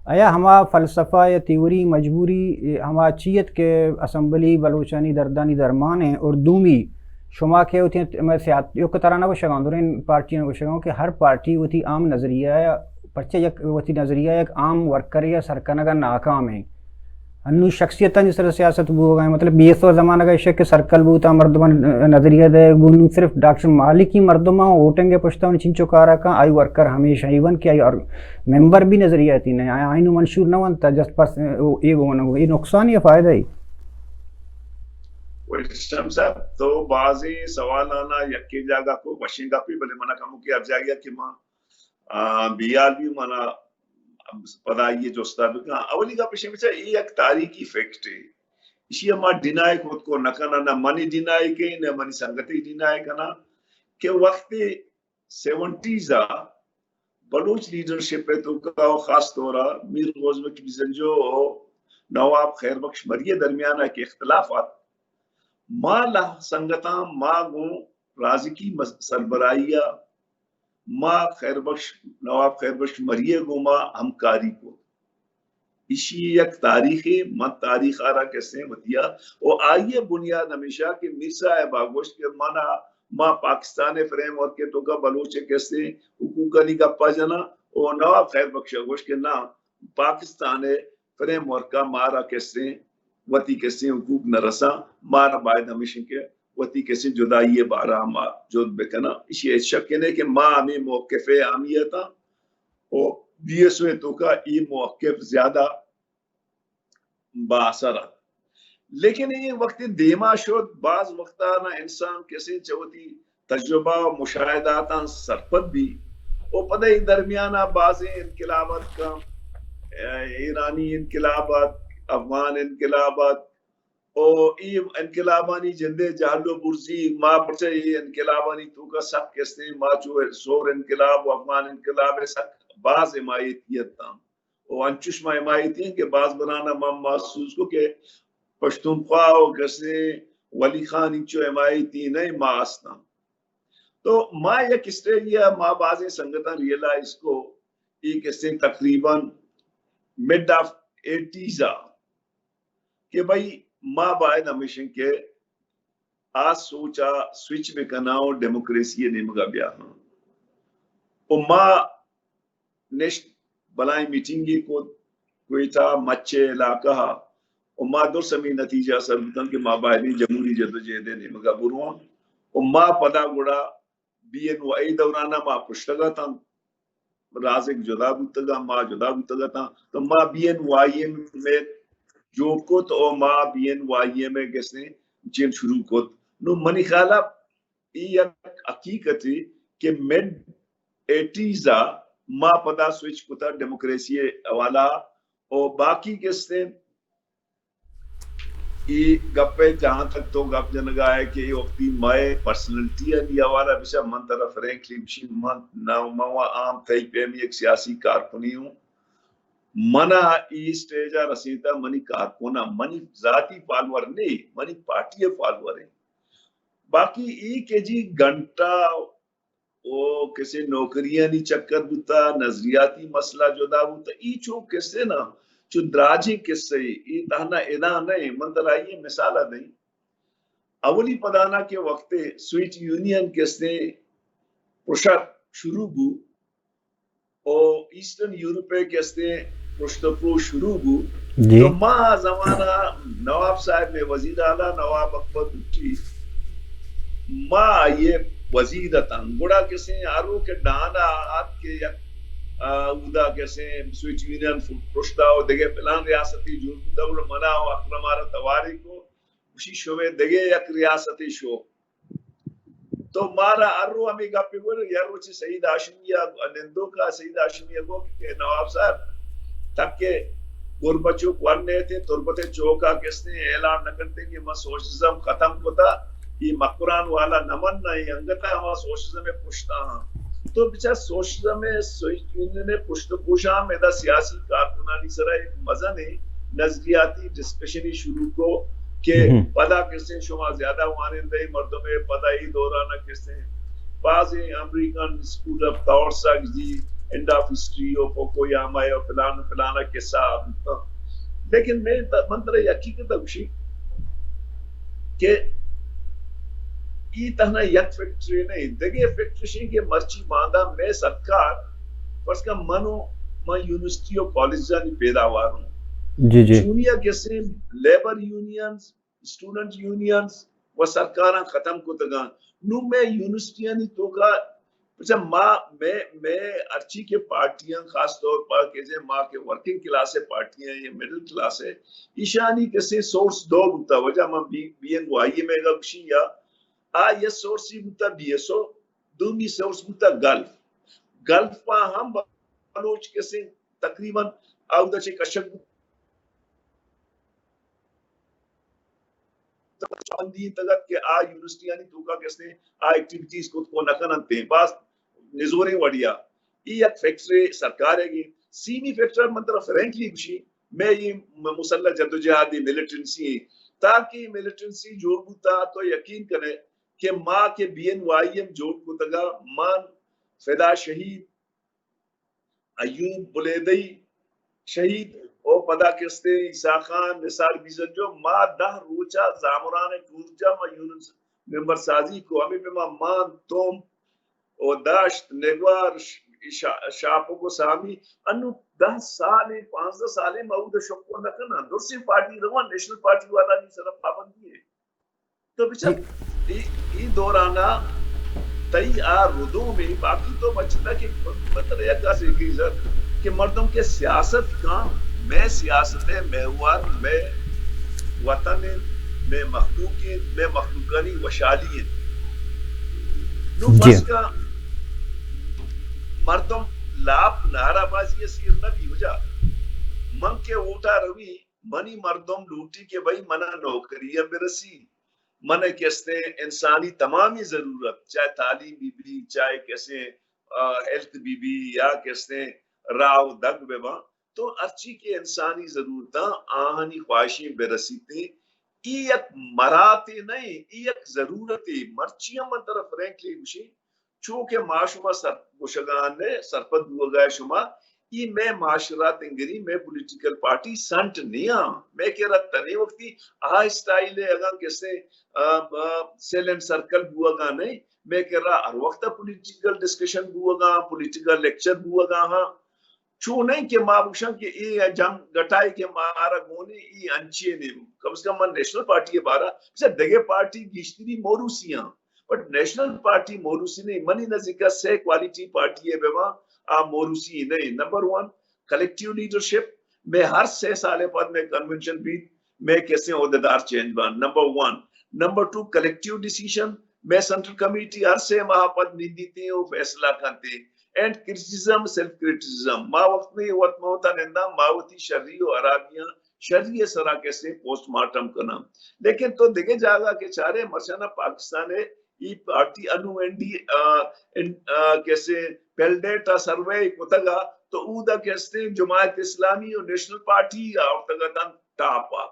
آیا ہما فلسفہ یا تیوری مجبوری، اے، ہما چی ات کہ اسمبلی بلوچانی دردانی درمان ہیں، اور دومی شما کہ ہوتی ہیں، میں سیات-، ایوک ترا نہ گوشگاں، درین پارٹیاں گوشگاں کہ ہر پارٹی وتی عام نظریہ، پرچہ یک وتی نظریہ یک عام ورکر یا سرکنگ ناکام ہیں۔ انو شخصیتانی سر سیاست بوگا ہیں۔ مطلب، بی ایس او زمانگ ایشہ کہ سرکل بوتا، مردمان نظریہ دے بو، نو صرف ڈاکٹر مالکی مردمان ووٹنگ پشتا چنچو کارا کن، آئی ورکر ہمیشہ ایون کہ آئی اور ممبر بھی نظریاتی نہیں، آئی نو منشور نہ ونتا، جسٹ پس اے گونگو، اے نقصان یا فائدہ ہی؟ ویلسٹن صاحب، تو بعضی سوال آنا یکی جاگہ کو وشیں گپی، بلے منا کمو کہ ہر جاگہ کہ ما آ، بیال بھی منا پدا یہ جستا بکن۔ اولی گپ اشی بچا، یہ یک تاریخی فیکٹ ہے۔ اشی ما ڈینائی خود کو نہ کنا، نہ منی ڈینائی کئی، نہ منی سنگتی ڈینائی کنا کہ وقت سیونٹیز آ بلوچ لیڈرشپ ہے تو کا، خاص طور آ میر غوث بخش بزنجو و نواب خیر بخش مری درمیان ایک اختلافات، ما لہ سنگتاں ما گوں رازکی مس-، سربراہی ء ما خیر بخش، نواب خیر بخش مری ء گوما ہمکاری کت۔ ایشی یک تاریخے، من تاریخ آرا کسیں وتیا، و آئی ء بنیاد ہمیشہ کہ میر صاحب ء گوشت کہ منا، ما پاکستان ء فریم ورک ء توکا بلوچ ء کسیں حقوقانی گپا جناں، و نواب خیر بخش ء گوشت کہ نا، پاکستان ء فریم ورک ء مارا کسیں وتی کسیں حقوق نہ رساں، مارا باید ہمیش انت کہ وتی کسیں جدائی ء بارہ ء ما جہد بکناں۔ ایشی ء ہچ شک نہ کہ ما ہمے موقف ء حامی اتاں و بی ایس او ء توکا اے موقف زیادہ با اثر ات۔ لیکن اے وقت دیما شد، باز وقتا نا انسان کسیں چہ وتی تجربہ و مشاہداتاں سرپد بی و پدا اے درمیانا بازیں انقلابات کن، ایرانی انقلابات، افغان انقلابات، و اے انقلابانی جندے جہل و برزی، ما پرچہ اے انقلابانی توکا سک کسیں، ما چو سور انقلاب و افغان انقلاب ء سک باز حمایتی اتاں۔ و انچوش ما حمایتی ہیں کہ باز بنانا ما محسوس کو کہ پشتونخوا و کسیں ولی خان انچو حمایتی نہیں ما استاں۔ تو ما یک اسٹیج یا ما بازیں سنگتاں ریئلائز کو، اے کسیں تقریباً مڈ آف ایٹیز آ کہ بھئی ما باید ہمیشن کہ آ سوچ ء سوئچ بہ کناں و ڈیموکریسی ء نیمگ ء بیاہاں۔ و ما نشت، بلائیں میٹنگے کت کوئٹہ مچ ء علاقہ ء، و ما درس ہمے نتیجہ ء سر بوتاں کہ ما بایدیں جمہوری جدوجہد ء نیمگ ء برواں۔ و ما پدا گڑا بی این وائی دوران ء ما پرشتگ اتاں، رازق جدا بوتگ ء ما جدا بوتگ اتاں، تو ما بی این وائی ایم ء جوڑ کت و ما بی این وائی ایم ء گسیں چین شروع کت۔ نو منی خیال ء اے یک حقیقتے کہ مڈ ایٹیز ء ما پدا سوئچ کتا ڈیموکریسی ء حوالہ ء و باقی گسیں اے گپ ء جہاں تک تو گپ جنگا ئے کہ اے وقتی مئے پرسنلٹی آنی حوالہ بچا، من ترا فرینکلی گوشی، من نہ، من وا عام تئی پیمی یک سیاسی کارکنے ہوں۔ منا اے اسٹیج ء رسینتا منی کارکناں، منی ذاتی فالوور نے، منی پارٹی ء فالوور ہیں۔ باقی اے کہ جی گھنٹہ او کسے نوکریانی چکر بوتا، نظریاتی مسئلہ جدا بوتا، ای چو کسے نا، چو دراجیں کسے، ای تہنا ادا نہ، من ترا آئی مثال دیں۔ اولی پدانا کہ وقت سویٹ یونین کسے پرشت شروع بو، او ایسٹرن یورپ ء کہ استیں پرشت و پروش شروع بو، جی۔ تو ما زمانہ نواب صاحب میں وزیر اعلیٰ نواب اکبر بگٹی، ما آئیے وزیر اتاں۔ گڑا کسیں ہرو کہ ڈانا آت کہ یک، آ، اودا کسیں سویٹ یونین پرشتا و دگہ پلان ریاستی جوڑ بوتا، گڑا منا و اکرم آرا تواری کو، گوشی شمے دگہ یک ریاستے شو۔ تو مارا ہر رو ہمیں گپے گوشت، یا روچے سعید ہاشمی ء نندوک ء سعید ہاشمی ء گو کہ نواب صاحب، تک کہ گربت چوک ورنے تھے، تربت چوک ء کس نے اعلان نہ کرتے کہ من سوشلزم ختم کتا، یہ مکران والا نہ مننا، یہ انگتا ہما سوشلزم ء پشتا ہاں۔ تو بچار سوشلزم ء سوشلزم ء پشت پوشاں ہم ادا سیاسی کارکنانی سرا ایک مزن نظریاتی ڈسکشنی شروع کو، کہ پدا کسے شما زیادہ وانندہ مردم ہے، پدا ای دوران کسے بعض امریکن اسکول آف تھاٹس آ جی اینڈ آف ہسٹری و فوکویاما و فلان فلانا قصہ آ بوتا۔ لیکن میں ت-، من ترا حقیقت گوشی کہ ای تہنا یک فیکٹری نہیں، دگہ فیکٹری شی کہ مرچی باندا میں سرکار، فرض کن منو، من یونیورسٹی و کالجانی پیداوار ہوں۔ جی، جی۔ چونیا کسے لیبر یونینز، اسٹوڈنٹ یونینز و سرکاراں ختم کتگاں۔ نوں مئے یونیورسٹیانی توکا، پرچا ما، مئے، مئے ہرچی کہ پارٹیاں، خاص طور پر کہ جے ما کہ ورکنگ کلاس ہے پارٹیاں یا مڈل کلاس ہے، ایشانی کسے سورس دو بوتا، وجہ ما B, B N Y M ء گوشی یا آ یہ سورس ہی بوتا بی ایس او، دومی سورس بوتا گلف۔ گلف پا ہم بلوچ کسے تقریباً آودا چہ کشک بوتا۔ بندی انت اگت کہ آ یونیورسٹیانی توکا کسے آ ایکٹیویٹیز کت کو نہ کننت، باز نزوریں وڑیا۔ ای یک فیکٹر سرکار ہے گی۔ سیمی فیکٹر من ترا فرینکلی گوشی، میں یہ م-، مسلح جدوجہد ملیٹنسی ہیں۔ تاکہ ملیٹنسی جوڑ بوتا تو یقین کنے کہ ما کہ بی این وائی ایم جوڑ کتگا، من فدا شہید، ایوب بلیدئی شہید، او پدا کستے عیسیٰ خان، نثار بیزنجو، ما دہ روچا زامران ٹورجا ما یونین ممبر سازی کو، ہمیں پہ ما مان توم او داشت نگوار ش-، شا-، شاپک و سامی، انو دہ سال، پانزدہ سال ما اود شکو نہ کناں، درسیں پارٹی روان، نیشنل پارٹی والا بھی سر پابندی ہے۔ تو بچار، ای، ای دورانا تئی آ ردوم ء باقی تو بچتا کہ مطلب یک آسے گیزر کہ مردم کہ سیاست کاں، مئے سیاست ء محور مئے وطن انت، مئے مخلوق انت، مئے مخلوقانی وشحالی انت۔ نو جی۔ فرض کن مردم لاپ نعرہ بازی ء سیر نہ بی وجہ من کہ ووٹا روی، منی مردم لوٹی کہ بھئی منا نوکری ء برسی، من ء کسیں انسانی تمامی ضرورت، چاہے تعلیم بی بی، چاہے کسیں، آ، ہیلتھ بی بی یا کسیں راہ و دگ بہ باں، تو ہرچی کہ انسانی ضرورتاں آہانی خواہشیں بہ رسیتیں، ای یک مراتے نہ، ای یک ضرورتے۔ مرچی ہم من ترا فرینکلی گوشیں، چو کہ ما شما سر گوشگان ء سرپد بوگا شما، ای مئے معاشرہ تنگری، مئے پولیٹیکل پارٹی سنٹ نیاں، مئے کرا تنے وقتی آ اسٹائل ء اگاں کسے، آ، آ، سیل اینڈ سرکل بوگا نئے، مئے کرا ہر وقت پولیٹیکل ڈسکشن بوگا، پولیٹیکل لیکچر بوگا ہاں۔ چو نہیں کہ ما بگشاں کہ اے جم گٹائی کہ مارا گونے ای انچے نے، کم از کم من نیشنل پارٹی ء بارا، بچار دگہ پارٹی گیشتری موروسی آں، بٹ نیشنل پارٹی موروسی نہیں۔ منی نزیکا سے کوالٹی پارٹی ء بہ باں، آ موروسی نہیں۔ نمبر ون، کلیکٹیو لیڈرشپ، میں ہر سے سال پد میں کنونشن بیت، میں کسے عہدیدار چینج بان۔ Number one. Number two, collective decision, میں سینٹرل کمیٹی ہر سے ماہ پد نندیتے و فیصلہ کنتے۔ اینڈ کرٹیسزم، سیلف کرٹیسزم، ما وقت میں وت موتا ننداں، ما وتی شری و حرابیاں شری ء سرا کسے پوسٹ مارٹم کناں۔ لیکن تو دگہ جاگہ کہ چارے مرچانا پاکستان ء ای پارٹی انو این ڈی، آ، ان، آ، کسے پیلڈیٹ ء سروے کتگا تو اودا کسے جماعت اسلامی و نیشنل پارٹی آورتگا تن ٹاپ ء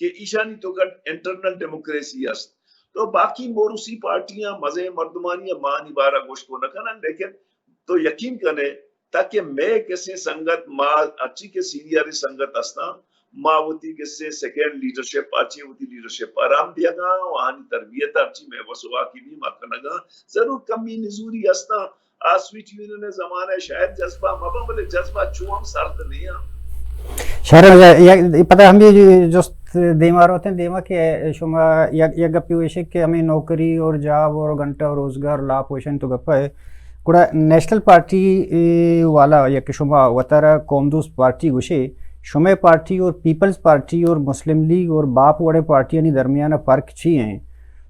کہ ایشانی توکا انٹرنل ڈیموکریسی است۔ تو باقی موروثی پارٹیاں مزے مردمانی ء مانی بارا گوشت کو نہ کنن، لیکن تو یقین کنے تاکہ مئے کسے سنگت، ما ہرچی کہ سینئر سنگت ہستاں، ما وتی کسے سیکنڈ لیڈرشپ، ہرچی وتی لیڈرشپ آرام دیگا و آنی تربیت ہرچی مئے وس و واکی بھی ما کنگا۔ ضرور کمی نزوری ہستاں، آ سویٹ یونین ء زمانہ ء شاید جذبہ مباں، بلے جذبہ چو ہم سرد نہیں آں۔ شر، یک پتہ ہم یہ جست دیما روتے ہیں، دیما کہ شما یک، یک گپی ویشے کہ ہمیں نوکری اور جاب اور گھنٹہ اور روزگار لاپ ویشن تو گپا ہے۔ گڑا نیشنل پارٹی، اے، والا یا کہ شما وتارا قوم دوست پارٹی گوشے، شمے پارٹی اور پیپلز پارٹی اور مسلم لیگ اور باپ وڑے پارٹیانی درمیان فرق چی ہیں؟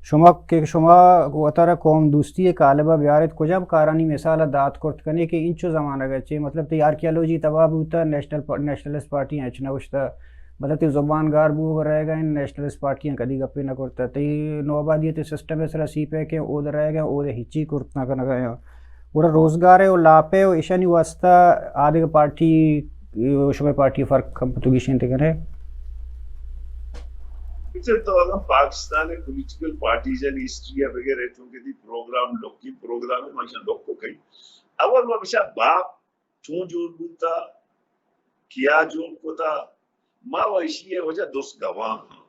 شما کہ شما وتارا قوم دوستی ء کالب ء بیارت، کجام کارانی مثال ء دات کرت کنے کہ انچو زمانگ ء چے، مطلب، تئی آرکیالوجی تباہ بوتا، نیشنل پا-، نیشنلسٹ پارٹی ہچ نہ گوشتا، مطلب، تئی زبان گار بوگ ء رہگا انت، نیشنلسٹ پارٹیاں کدی گپے نہ کرتا، تئی نوآبادیت سسٹم ء سرا سی پیک ء اود رہگا، اود ء ہچی کرت نہ کنگا۔ گڑا روزگار ء و لاپ ء و ایشانی واسطہ آدگہ پارٹی، شمئے پارٹی فرق ہم پتو گیشینت کنے؟ تو اگاں پاکستان ءِ پولیٹیکل پارٹیز ءِ ہسٹری ءَ بگر ئے، چونکہ دی پروگرام لوکی پروگرام ءَ، من شاں لوک کو کئی، اول ما بچار باپ چون جوڑ بوتا، کیا جوڑ کتا، ما و ایشی ءِ وجہ درست گواہ ہاں۔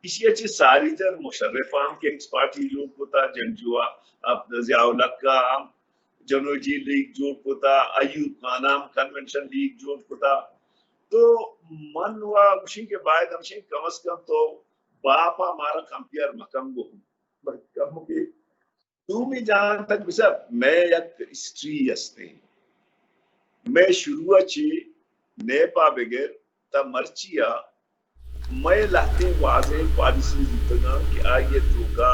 ایشی ءَ چہ ساری تر مشرف ہم کنگز پارٹی جوڑ کتا، جنگجو ءَ، ضیاء الحق ءَ ہم جنوجی لیگ جوڑ کتا، ایوب خان ءَ ہم کنونشن لیگ جوڑ کتا۔ تو من و گوشیں کہ باید ہمشیں کم از کم تو باپ ءَ مارا کمپیئر مکن گو۔ بلے کم کہ دومی جہان تک بچار مئے یک ہسٹری ہستیں۔ مئے شروع ءَ چہ نیپ ءَ بگر تا مرچی ءَ مئے لہتیں واضحیں پالیسی بوتگاں کہ آئی ءِ توکا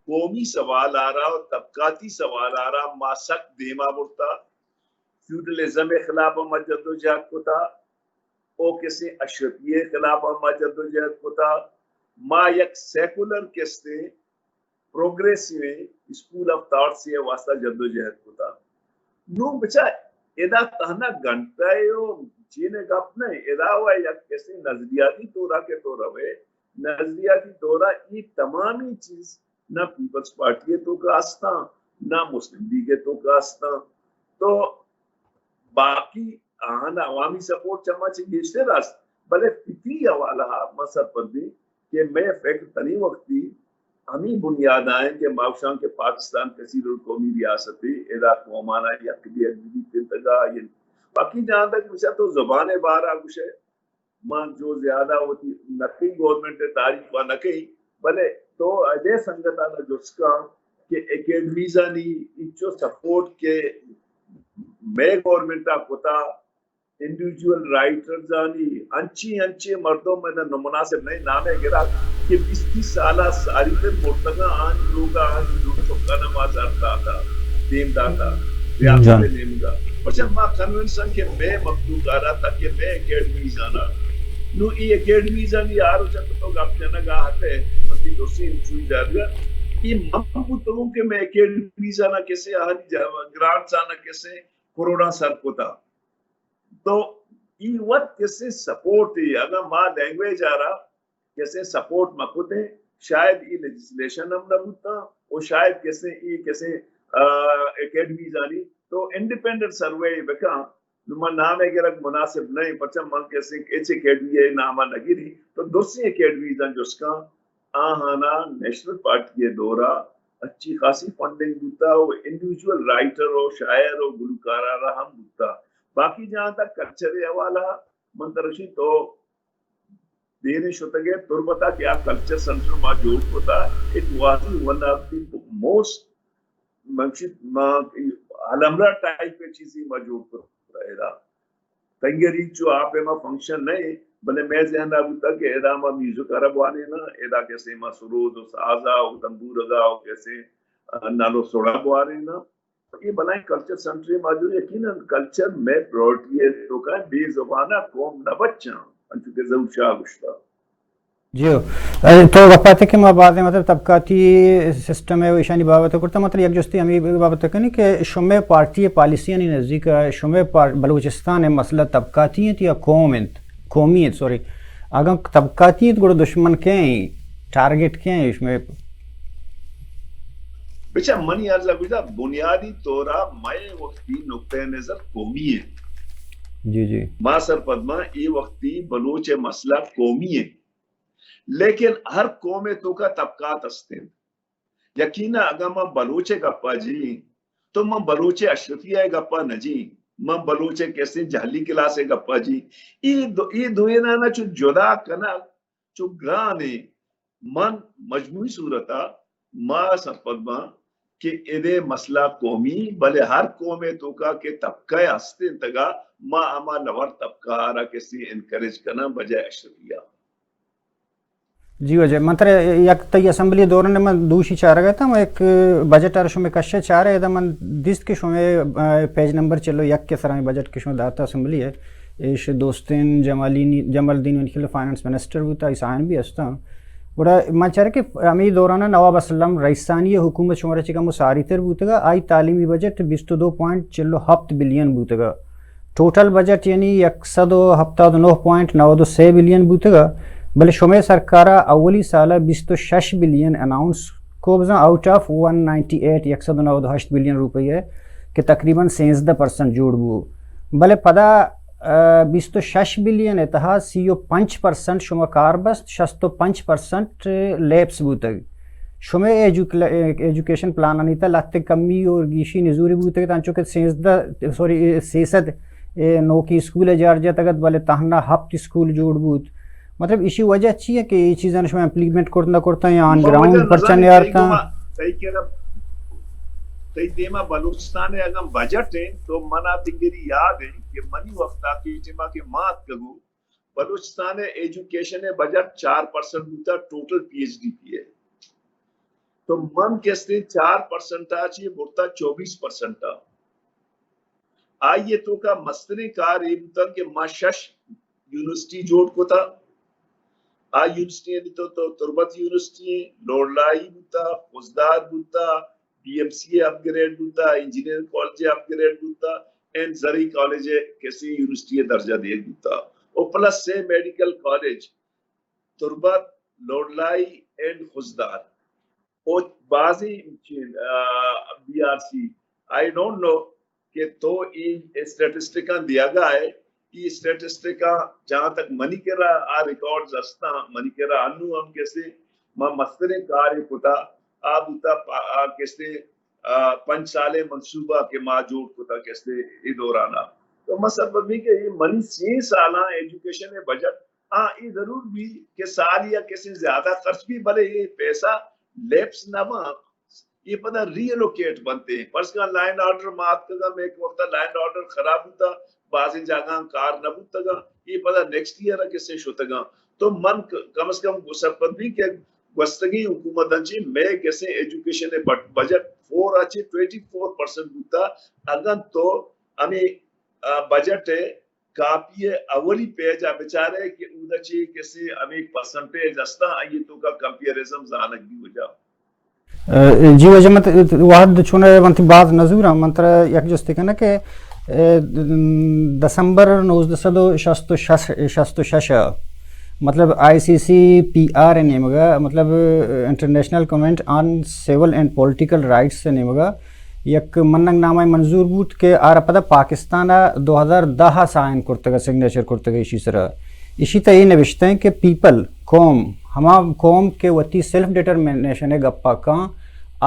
قومی سوال ءَ را و طبقاتی سوال ءَ را ما سک دیما برتا۔ فیوڈلزم ءِ خلاف ءَ ما جدوجہد کتا، او کسیں اشرفی ءِ خلاف ءَ ما جدوجہد کتا، ما یک سیکولر کسیں پروگریسیویں اسکول آف تھاٹس ءِ واسطہ جدوجہد کتا۔ نوں بچار ادا تہنا گھنٹہ ءِ و چین ءِ گپ نہ، ادا و یک کسیں نظریاتی طورا کہ تو روے، نظریاتی طورا اے تمامی چیز نہ پیپلز پارٹی ءِ توکا استاں، نہ مسلم لیگ ءِ توکا استاں۔ تو باقی آہان عوامی سپورٹ چما چہ گیشتر است، بلے فکری حوالہ ءَ ما سرپدیں کہ مئے فکر تنی وقتی ہمیں بنیاد آئیں کہ ما گوشاں کہ پاکستان کثیر القومی ریاستے، ادا قومانا یک بیگ بیتگا۔ باقی جہاں تک بچار تو زبان ءِ بارہ گوشے، من جو زیادہ وتی نہ کئی گورنمنٹ ءِ تعریف ءَ نہ کئی، بلے تو اجے سنگتانا جست کن کہ اکیڈمیزانی انچو سپورٹ کہ مئے گورنمنٹ ءَ کتا، انڈیویجول رائٹرزانی، انچیں انچیں مردم ادا نامناسب نہ نام ءَ گرا کہ بیست بیست سال ءَ ساری تر مرتگاں، آنی لوگ ءَ آنی لوگ چکانا ما زر داتا، دیم داتا، ریاست ءِ نیمگا۔ پرچا ما کنونس آں کہ مئے مخلوق ءَ را تاکہ مئے اکیڈمیز آنا۔ نوں اے اکیڈمیز آنی آ روچ ءَ تو گپ جنگ ءَ ات ئے، وتی درسیں انچوئی دادگا۔ اے من بوتگوں کہ مئے اکیڈمیز آنا کسے آنی جا-، گرانٹس آنا کسے کروڑاں سر کتا۔ تو اے وت کسے سپورٹ اے، اگاں ما لینگویج ءَ را کسے سپورٹ مہ کتیں، شاید اے لیجسلیشن ہم نہ بوتاں، و شاید کسے اے کسے، آ، اکیڈمیز آنی تو انڈیپینڈنٹ سروے بکاں۔ نوں من نام ءَ گرگ مناسب نہ ایں، پرچا من کسے ہچ اکیڈمی ءِ نام ءَ نہ گری، تو درسیں اکیڈمیز آں جست کن، آہانا نیشنل پارٹی ءِ دورا اچھی خاصی فنڈنگ بوتا و انڈیویجول رائٹر و شاعر و گلوکار ءَ را ہم بوتا۔ باقی جہاں تک کلچر ءِ حوالہ من ترشی تو دیریں شتگے تربتا کہ آ کلچر سنٹر ما جوڑ کتا، it was one of the most, منشی ما علمرہ ٹائپ ءِ چیزی ما جوڑ کتا ادا۔ تنگری چو آپ ءَ ما فنکشن نہ ایں، بلے مئے ذہن ءَ بوتا کہ ادا ما میوزک ءَ را بوانیناں، ادا کسے ما سروز و ساز ءَ و تنبورگ ءَ و کسے، آ، نل و سڑا بوانیناں۔ اے بلائیں کلچر سنٹرے ما جو یقیناً کلچر مئے پرائرٹی ءِ توکا بے زبان ءَ قوم نہ بچاں، انچو کہ ظہور شاہ گوشتا۔ جی ہو۔ اے تو گپ ات کہ ما بازیں مطلب طبقاتی سسٹم ءَ و ایشانی بابت ءَ کرتا، مطلب یک جستی ہمے بابت ءَ کنی کہ شمئے پارٹی ءِ پالیسیانی نزدیک ءَ شمئے پار-، بلوچستان ءِ مسئلہ طبقاتی انت یا قوم انت، قومی انت، سوری۔ اگاں طبقاتی انت گڑا دشمن کئے انت، ٹارگٹ کئے انت شمئے؟ بچا منی عرض ءَ گوشتا بنیادی طور ءَ مئے وقتی نقطہ نظر قومی انت۔ جی جی۔ ما سرپد ما اے وقتی بلوچ ءِ مسئلہ قومی انت۔ لیکن ہر قوم ءِ توکا طبقات است انت۔ یقیناً اگاں من بلوچ ءِ گپا جی تو من بلوچ ءِ اشرفیہ ءِ گپا نہ جی، من بلوچ ءِ کسے جہلی کلاس ءِ گپا جی۔ اے دو، اے دوئینانا چو جدا کنگ چو گران ایں۔ من مجموعی صورتا ما سرپد باں کہ ادے مسئلہ قومی، بلے ہر قوم ءِ توکا کہ طبقہ است انتگا، ما ہما لوور طبقہ ءَ را کسے انکریج کناں بجائے اشرفیہ۔ جی واجہ، من ترا یک تئی اسمبلی دوران من دوشی چارگ ءَ اتاں، من یک بجٹ ءَ را شمئے کش ءَ چارے، ادا من دیست کہ شمئے، آ، پیج نمبر چل و یک ءِ سرا ہمے بجٹ کہ شما داتا اسمبلی ءَ، ایش دوستین جمالینی، جمال الدین وانی خیال فائنانس منسٹر بوتا، آئی سائن بھی استاں۔ گڑا من چارے کہ ہمے دوران ءَ نواب اسلم رئیسانی ءِ حکومت شمارا چہ کمو ساری تر بوتگا، آئی تعلیمی بجٹ بیست و دو پوائنٹ چل و ہپت بلین بوتگا۔ ٹوٹل بجٹ یعنی یک سد و ہپتاد و نہ پوائنٹ نود و سے بلین بوتگا۔ بلے شمئے سرکار ءَ اولی سال ءَ بیست ءُ شش بلین اناؤنس کو، بزاں out of one ninety eight, یک سد ءُ نود ءُ ہشت بلین روپے ءَ کہ تقریباً سیزدہ پرسنٹ جوڑ بو، بلے پدا، ءَ، بیست ءُ شش بلین ءِ تہا سی ءُ پنچ پرسنٹ شما کار بست، شست ءُ پنچ پرسنٹ لیپس بوتگ۔ شمئے ایجوک-، ایجوکیشن پلانانی تہ لہتے کمی اور گیشی نزوری بوتگ، تانچو کہ سیزدہ، سوری، سیصد اے نوکیں اسکول ءَ جار جتگ ات، بلے تہنا ہپت اسکول جوڑ بوت۔ مطلب، ایشی وجہ چی ہے کہ اے چیزاں شما امپلیمنٹ کرت نہ کرتا یا آن گراؤنڈ پرچہ نیارتا؟ تئی کرا، تئی دیما بلوچستان ءِ اگاں بجٹ ہیں تو منا تنگری یاد ہیں کہ منی وقتا کہ ٹیما کہ مات کگو، بلوچستان ءِ ایجوکیشن ءِ بجٹ چار پرسنٹ بوتا total P H D P ءِ۔ تو من کستے چار پرسنٹ ءَ چی برتا چوبیس پرسنٹ ءَ۔ آئی ءِ توکا مستریں کار اے بوتگ کہ ما شش یونیورسٹی جوڑ کتا۔ آ یونیورسٹی یعنی تو، تو تربت یونیورسٹی، لوڑلائی بوتا، خضدار بوتا، B M C upgrade بوتا، انجینئرنگ کالج اپ گریڈ بوتا، اینڈ زرعی کالج کسے یونیورسٹی درجہ دیگ بوتا۔ او پلس سے medical college Turbat, Loralai and Khuzdar. او بازیں چین، آ، B R C, I don't know کہ تو ای اسٹیٹسٹکاں دیگا ہے، ای اسٹیٹسٹکاں جہاں تک منی کرا آ ریکارڈز ہستاں، منی کرا انو ہم کسے ما مستریں کارے کتا، آ بوتا پا-، آ کسے، آ، پنچ سالے منصوبہ کہ ما جوڑ کتا کسے ای دورانا۔ تو ما سرپد بھی کہ یہ منی سی سالاں ایجوکیشن بجٹ، ہاں، اے ضرور بی کہ سال یا کسے زیادہ خرچ بی، بلے اے پیسہ لیپس نہ باں، اے پدا ری ایلوکیٹ بنتے۔ فرض کن لائن آرڈر ما اتکگا، میں ایک وقت لائن آرڈر خراب بوتا، بازیں جاگہاں کار نہ بوتگا، اے پدا نیکسٹ ایئر کسے شتگا۔ تو من ک-، کم از کم سرپد بی کہ گوستگیں حکومت انچیں میں کسے ایجوکیشن بٹ-، بجٹ فور اچے ٹوئنٹی فور پرسنٹ بوتا، اگن تو ہمیں، آ، بجٹ ہے کاپی ء اولی پیج ء بچارئے کہ اودا چے کسے ہمے پرسنٹیج استاں، آئی ء توکا کمپیئرزم زانگ بی وجہ۔ ء، جی واجہ، من ت-، وہد چون ء من تئی باز نزوراں، من ترا یک جستے کناں کہ، ء، دسمبر نوزدہ سد و شست و شش، شست و شش ء، مطلب، آئی سی سی پی آر ء نیمگا، مطلب، انٹرنیشنل کنونٹ on civil and political rights ء نیمگا، یک مننگ نامہ منظور بوت کہ آرا پدا پاکستان ء دو ہزار دہ ء سائن کرتگ ء سگنیچر کرتگ ء ایشی سرا۔ ایشی تہ اے نوشتہ کہ پیپل، قوم، ہما قوم کہ وتی سیلف ڈیٹرمنیشن ء گپا کاں،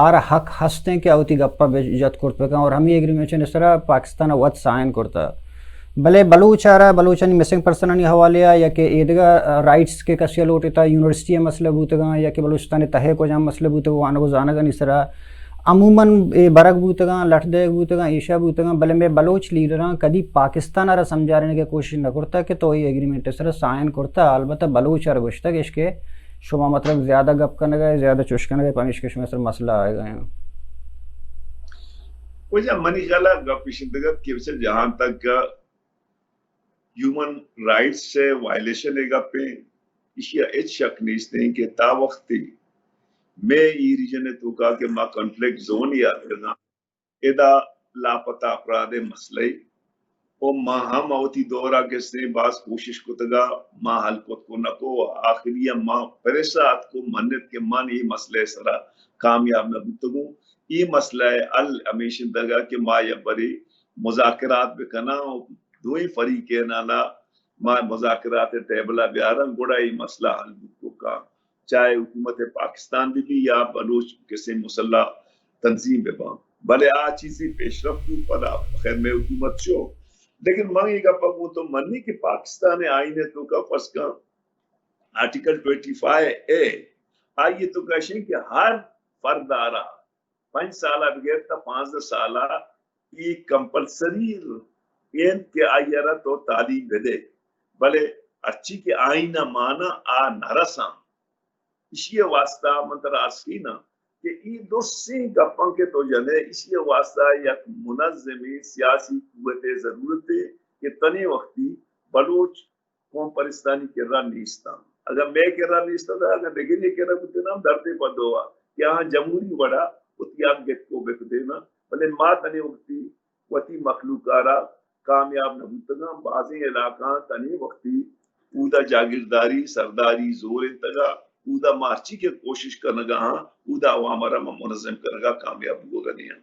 آرا حق ہستیں کہ آ وتی گپا بہ جت کرت بکاں اور ہمے ایگریمنٹ سرا پاکستان ء وت سائن کرتہ۔ بلے بلوچ آرا، بلوچانی مسنگ پرسنانی حوالے ء یا کہ ایدگہ رائٹس کہ کسی ء لوٹتا، یونیورسٹی ء مسئلہ بوتگاں یا کہ بلوچستان ء تہ ء کجام مسئلہ بوتگ، وانگ و زانگانی سرا عموماً اے برگ بوتگاں، لٹ دئیگ بوتگاں، ایشا بوتگاں، بلے مئے بلوچ لیڈراں کدی پاکستان ء را سمجھارینگ ء کوشش نہ کرتگ کہ تو اے ایگریمنٹ ء سرا سائن کرتہ، البتہ بلوچ ء را گوشتگ اش کہ شما مطلب زیادہ گپ کنگ ء، زیادہ چش کنگ ء، پمیشکہ شمئے سر مسئلہ آئیگ ء۔ وجہ منی خیال ء گپ اش انت کہ بچار جہاں تک ہیومن رائٹس ء وائلیشن ء گپ انت، ایشی ء ہچ شک نیست انت کہ تا وختی مئے ای ریجن ء توکا کہ ما کنفلکٹ زون ء اتکگاں، ادا لاپتہ اپراد ء مسئلہ ء و ما ہم وتی دور ء کسیں باز کوشش کتگا، ما حل کت کو نکو، آخری ء ما پریس ء اتکو منت کہ من اے مسئلہ ء سرا کامیاب نہ بوتگوں۔ اے مسئلہ ء حل ہمیش انتگا کہ ما یک برے مذاکرات بکناں و دوئیں فریقینانا ما مذاکرات ء ٹیبل ء بیاراں، گڑا اے مسئلہ حل بوت کاں۔ چاہے حکومت پاکستان بہ بی یا بلوچ کسے مسلح تنظیم بہ باں، بلے آ چیزی پیش رفت بوت پدا خیر مئے حکومت شو۔ لیکن من اے گپ ء گوں تو منی کہ پاکستان ء آئین ء توکا فرض کن آرٹیکل ٹوئنٹی فائیو اے، آئی ء توکا شیں کہ ہر فرد آرا پنچ سال ء بگر تا پانزدہ سال ء اے کمپلسری انت کہ آئی ء را تو تعلیم بدے، بلے ہرچی کہ آئین ء مانا آ نہ رساں۔ ایشی ء واسطہ من ترا عرض کناں کہ ای درسیں گپاں کہ تو جنے، ایشی ء واسطہ یک منظمیں سیاسی قوت ء ضرورت ہے کہ تنے وقتی بلوچ قوم پرستانی کرا نیستاں۔ اگر مئے کرا نیستاں، تو اگر دگری کرا بوتن ہم دردے پہ دوا کہ آہاں جمہوری وڑا وتی حق گت کو بکتینا، بلے ما تنے وقتی وتی مخلوق آرا کامیاب نہ بوتگاں۔ بازیں علاقہ تنے وقتی اودا جاگیرداری، سرداری زور انتگا، اودا مارچی کہ کوشش کنگا ہاں، اودا عوام را من منظم کنگا کامیاب بوگا نہیں ہاں۔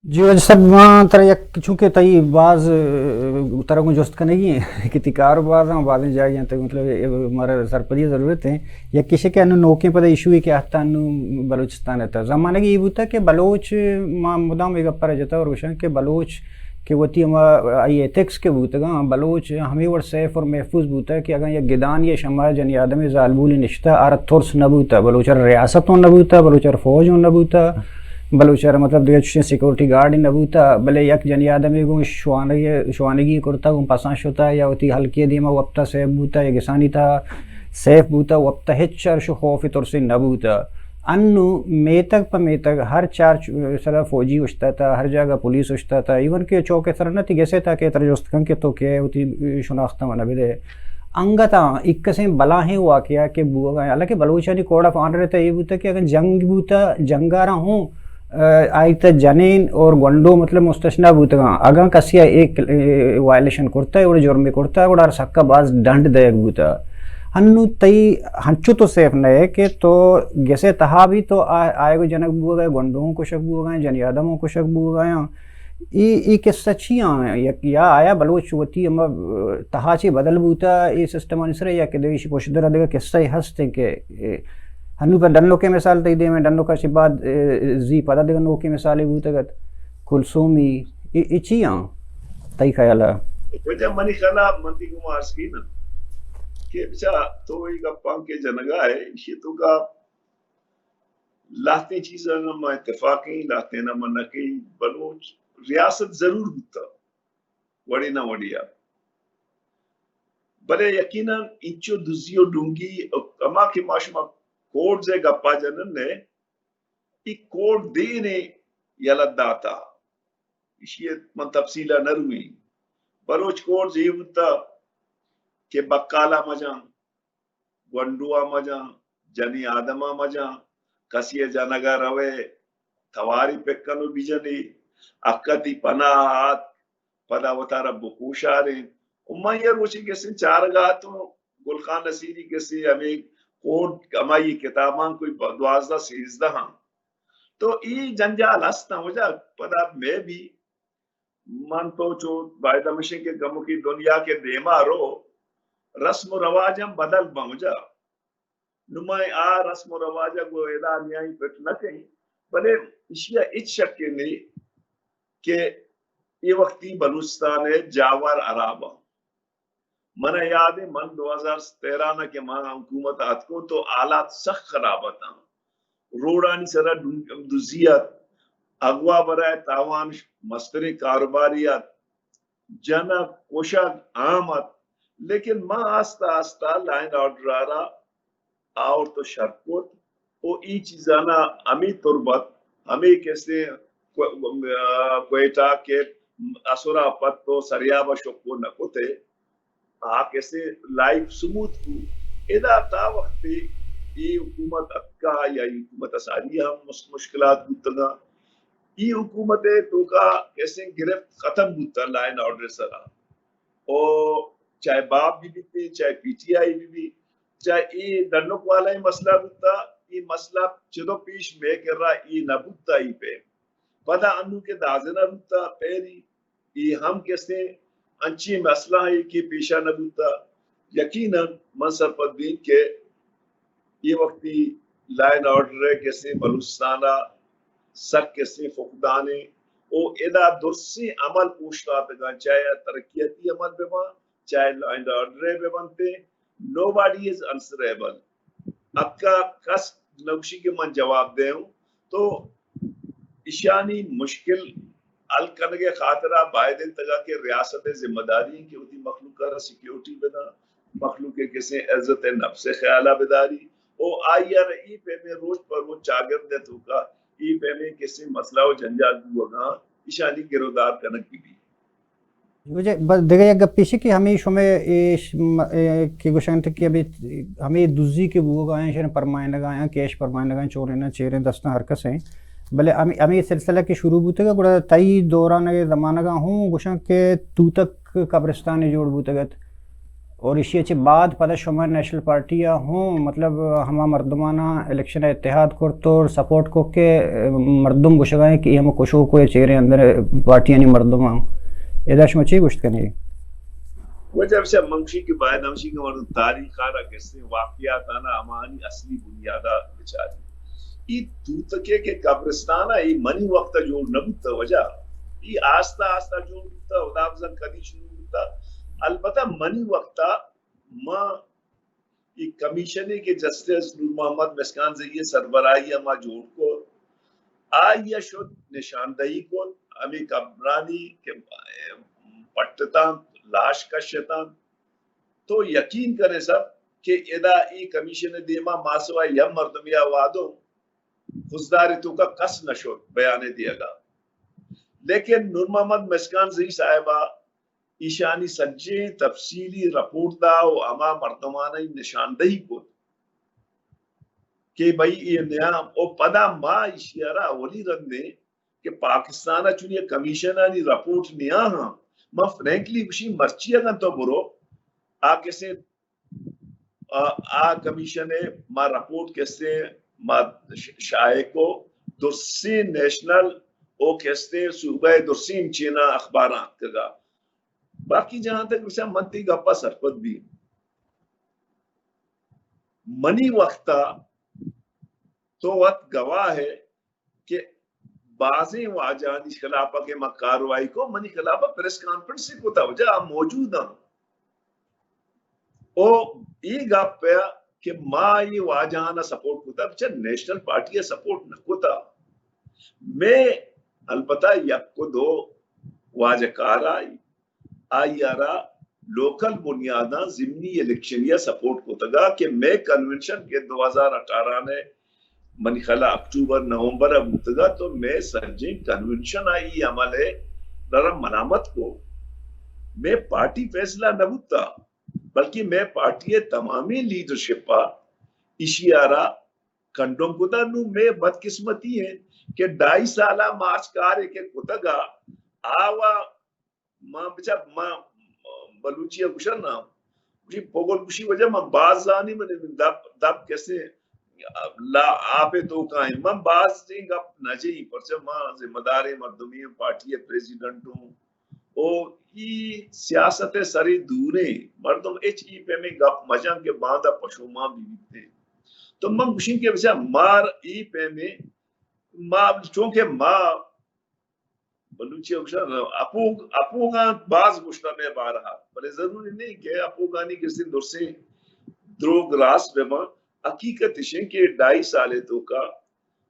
جی واجہ صاحب، ما ترا یک، چونکہ تئی باز، اه، ترا گوں جست کنگی ہیں کہ تئی کار باز ہیں، بازیں جاگہ ہیں، تو مطلب، اے مارا سرپدی ضرورت ہے۔ یک کشے کہ انو نوکیں پدا ایشو ہے کہ آتا انو بلوچستان ہے تا زمانگی یہ بوتا کہ بلوچ، ما مدام ایک پر جتا اور گوشن کہ بلوچ کہ وتی ہما آئی ایتھکس کہ بوتگاں، بلوچ ہمے وڑ سیف اور محفوظ بوتا کہ اگاں یک گدانی یا شما جنی آدم زالبول نشتا، آر ترس نہ بوتا، بلوچ ار ریاست ہوں نہ بوتا، بلوچ ار فوج ہوں نہ بوتا، بلوچ ار مطلب دیگہ چشیں سیکورٹی گارڈ نہ بوتا، بلے یک جنی آدم گوں شوانگی، شوانگی کرتا گوں پساں شتا یا وتی ہلکی دیما وپتا سیف بوتا یا گسانی تا سیف بوتا، وپتا ہچ چرش و خوف ترسی نہ بوتا۔ انو میتگ پہ میتگ ہر چار چ-، سرا فوجی اشتا تا، ہر جاگہ پولیس اشتا تا، ایون کہ چوک سر نہ تی گسے تا کہ تر جست کن کہ تو کہ وتی شناخت من بدے۔ انگتا ایک کسیں بلاہیں واقعہ کہ بوگا، حالانکہ بلوچانی کوڈ آف آنر تا یہ بوتا کہ اگر جنگ بوتا، جنگارا ہوں، اه، آئی تا جنین اور گونڈو مطلب مستثنی بوتگاں۔ اگاں کسی ء اے، اے وائلیشن کرتا ہے اور جرم کرتا ہے، گڑا سکا باز ڈنڈ دیگ بوتا۔ ہنو تئی ہنچو تو سیف نہ ہے کہ تو گسے تہا بھی تو آ-، آئے گو جنک بوگا، گونڈو کشک بوگا، جنی آدم کشک بوگا۔ ای، ای قصہ چی آں؟ یک، یا آیا بلوچ وتی ہما تہا چی بدل بوتا ای سسٹمانی سر، یا کہ دیش پشدر دگہ قصہ ہست کہ، اے، ہنو پہ ڈنوکے مثال تئی دیم ء، ڈنوکا چہ بعد، اے، زی پدا دگہ نوکیں مثالے بوتگ ات۔ کلثومی، اے، اے چی آں تئی خیال ء؟ وجہ منی خیال ء من تئی گوما عرض کی نا کہ بچا تو اے گپاں کہ جنگا ہے، ایشی تو کا لہتیں چیزاں ما اتفاقیں، لہتیں ما نہ کہیں۔ بلوچ ریاست ضرور بوتا، وڑے نہ وڑے آ۔ بلے یقیناً انچو دزی و ڈونگی، ہما کہ ما شما کوڈز ء گپا جنن نے، ای کوڈ دینے یلہ داتا، ایشی ء من تفصیل ء نہ روئیں۔ بلوچ کوڈز اے بوتا کہ بکالا مجاں، گونڈو ء مجاں، جنی آدم ء مجاں، کسی ء جنگ ء روئے، تواری پکن و بجنے، اکتی پناہ آت، پدا وتارا بکوشاریں۔ و من یہ روچی کسیں چارگا تو گل خان نصیری کسیں ہمیں کوڈ ہمائی کتاباں کوئی ب-، دوازدہ سیزدہ ہاں۔ تو ای جنجال ہستاں وجہ پدا میں بھی من تو چو باید ہمشیں کہ گمکی دنیا کے دیما رو، رسم و رواج ہم بدل بمجا۔ نمائیں آ رسم و رواج گو ادا نیائی پٹ نہ کہیں، بلے اشیا ہچ شک نہیں کہ اے وقتی بلوچستان ہے جاور عراباں۔ من یاد ہے، من دو ہزار تیرہ نا کہ من حکومت آتکو تو حالات سخت خراب اتاں۔ روڈانی سرا ڈن-، دزی ات، اغوا برائے تاوان مستریں کاروباری ات، جنگ کشگ عام ات، لیکن ما آستہ آستہ لائن آرڈر آرا آورت و شر کت و ای چیزانا ہمے تربت، ہمے کسے کو-، کوئٹہ کہ اسرا پد تو سریابا شکو نہ کتے، آ کسے لائف ثبوت کو۔ ادا تا وقت ای حکومت اتکا یا ای حکومت اساری ہم مس-، مشکلات بوتگا۔ ای حکومت توکا کسے گرفت ختم بوتا لائن آرڈر سرا۔ او چاہے باب بھی بیتے، چاہے پی ٹی آئی بھی بھی، چاہے ای ڈنک والا ہی مسئلہ بوتا، ای مسئلہ چدو پیش میں کرا ای نہ بوتا ای پہ۔ پدا انو کہ دازنہ بوتا، پیری ای ہم کسے انچیں مسئلہ ہے کہ پیشا نہ بوتا۔ یقیناً من سرپد بین کہ اے وقتی لائن آرڈر ء کسے بلوچستان ء سک کسے فقدانے او ادا درسیں عمل اوشتاتگاں، چاہے ترقیاتی عمل بہ باں، چاہے لائن آرڈر ء بہ بنتے، nobody is answerable۔ حقا کس نوشی کہ من جواب دے ہوں، تو ایشانی مشکل حل کنگ ء خاطرا باید انت اگاں کہ ریاست ء ذمہ داری انت کہ وتی مخلوق ء را سیکیورٹی بداں، مخلوق ء کسیں عزت ء نفس ء خیال ء بداری، او آئی ء را ای پیمیں روچ پہ روچ چاگرد ء توکا ای پیمیں کسیں مسئلہ و جنجال بوگاں ایشانی گرودار کنگ بہ بیت۔ واجہ، بس دگہ یک گپے ایش کہ ہمے شمئے اے ش-، م-، اے کہ گوشنت کہ ہمے، ہمے دزی کہ بوگا ہیں، شر پرمائنگا ہیں، کیش پرمائنگا ہیں، چوریں نہ چیریں دستاں ہر کس ہیں۔ بلے ہمے، ہمے سلسلہ کہ شروع بوتگا، گڑا تئی دوران اے زمانگا ہوں گوشن کہ توتک قبرستان جوڑ بوتگت۔ اور ایشی چہ بعد پدا شما نیشنل پارٹی ءَ ہوں، مطلب، ہما مردماناں الیکشن ءَ اتحاد کرت اور سپورٹ کو کہ، ام، مردم گوشگا ہیں کہ اے ہم کشوک ءِ چیرے اندر پارٹیانی مردم ہیں۔ ادا شما چی گوشت کنی؟ وجہ ہمیشہ منشی کہ باید ہمشی کہ مردم تاریخ ءَ را کسے واقعات آنا ہمانی اصلی بنیاد ءَ بچاری۔ ای توتکے کہ قبرستان ءَ ای منی وقت ءَ جوڑ نہ بوتا وجہ۔ ای آستہ آستہ جوڑ بوتا، خدا بزن کدی شروع بوتا۔ البتہ منی وقت ءَ ما ای کمیشنے کہ جسٹس نور محمد مسکان زئی ءِ سربراہی ءَ ما جوڑ کو، آئی ءَ شد نشاندہی کو، ہمیں قبرانی کہ پٹتان، لاش کشتان، تو یقین کرے سر کہ ادا ای کمیشن دیما ما سوا یک مردمی آوادو خضدار توکا کس نہ شد بیانے دیگا۔ لیکن نور محمد مسکان زئی صاحبہ ایشانی سجیں تفصیلی رپورٹ دا و ہما مردمانئی نشاندہی کت کہ بھئی اے نیام و پدا ما ایشی ءَ را اولی رندیں کہ پاکستان ءَ چونی کمیشنانی رپورٹ نیا ہاں۔ ما فرینکلی گوشی مرچی اگاں تو برو آ کسے آ، آ کمیشن ءَ ما رپورٹ کسے ما ش-، شائع کو درسیں نیشنل او کسے صوبہ درسیں چینا اخباراں اتکگا۔ باقی جہاں تک بچا من تی گپا سرپد بھی۔ منی وقتا تو وت گواہ ہے کہ بازیں واجہانی خلاف ءَ کہ ما کاروائی کو، منی خلاف ءَ پریس کانفرنس کتا، وجہ آ موجود ہاں۔ او ای گپ ہے کہ ما ای واجہانا سپورٹ کتا، بچہ نیشنل پارٹی ءَ سپورٹ نہ کتا۔ میں البتہ یک و دو واجہ کار آئی آئی ءَ را لوکل بنیاداں ضمنی الیکشن ءَ سپورٹ کتگا کہ مئے کنونشن کہ دو ہزار اٹھارہ ءَ منی خیال ءَ اکتوبر نومبر ءَ بوتگا، تو مئے سرجیں کنونشن ءَ ای عمل ءَ را ملامت کو۔ مئے پارٹی فیصلہ نہ بوتا، بلکہ مئے پارٹی ءِ تمامیں لیڈرشپ ءَ ایشی ءَ را کنڈم کتا۔ نوں مئے بدقسمتی انت کہ ڈھائی سال ءَ ما اچ کارے کہ کتگا آوا ما بچا ما بلوچی ءَ گوشن نا، گوشی پگل گوشی وجہ من باز زانی من دب، دب کسے لا آپ ءِ توکا ایں۔ من باز ایں گپ نہ جئی، پرچہ ما ذمہ داریں مردمی ایں، پارٹی ءِ پریزیڈنٹ اوں۔ او ای سیاست ءِ سرے دوریں مردم ہچ ای پیمیں گپ مجن کہ باندا پشومان بہ بیتیں۔ تو من گوشیں کہ بچا مار ای پیمیں ما، چونکہ ما بلوچی ءَ گوشاں، اپوگ، اپوگاں باز گوشتہ مئے بارہ ءَ، بلے ضروری نہیں کہ اپوگانی کسے درسیں دروگ راست بہ باں۔ حقیقت اش انت کہ ڈھائی سال ءِ توکا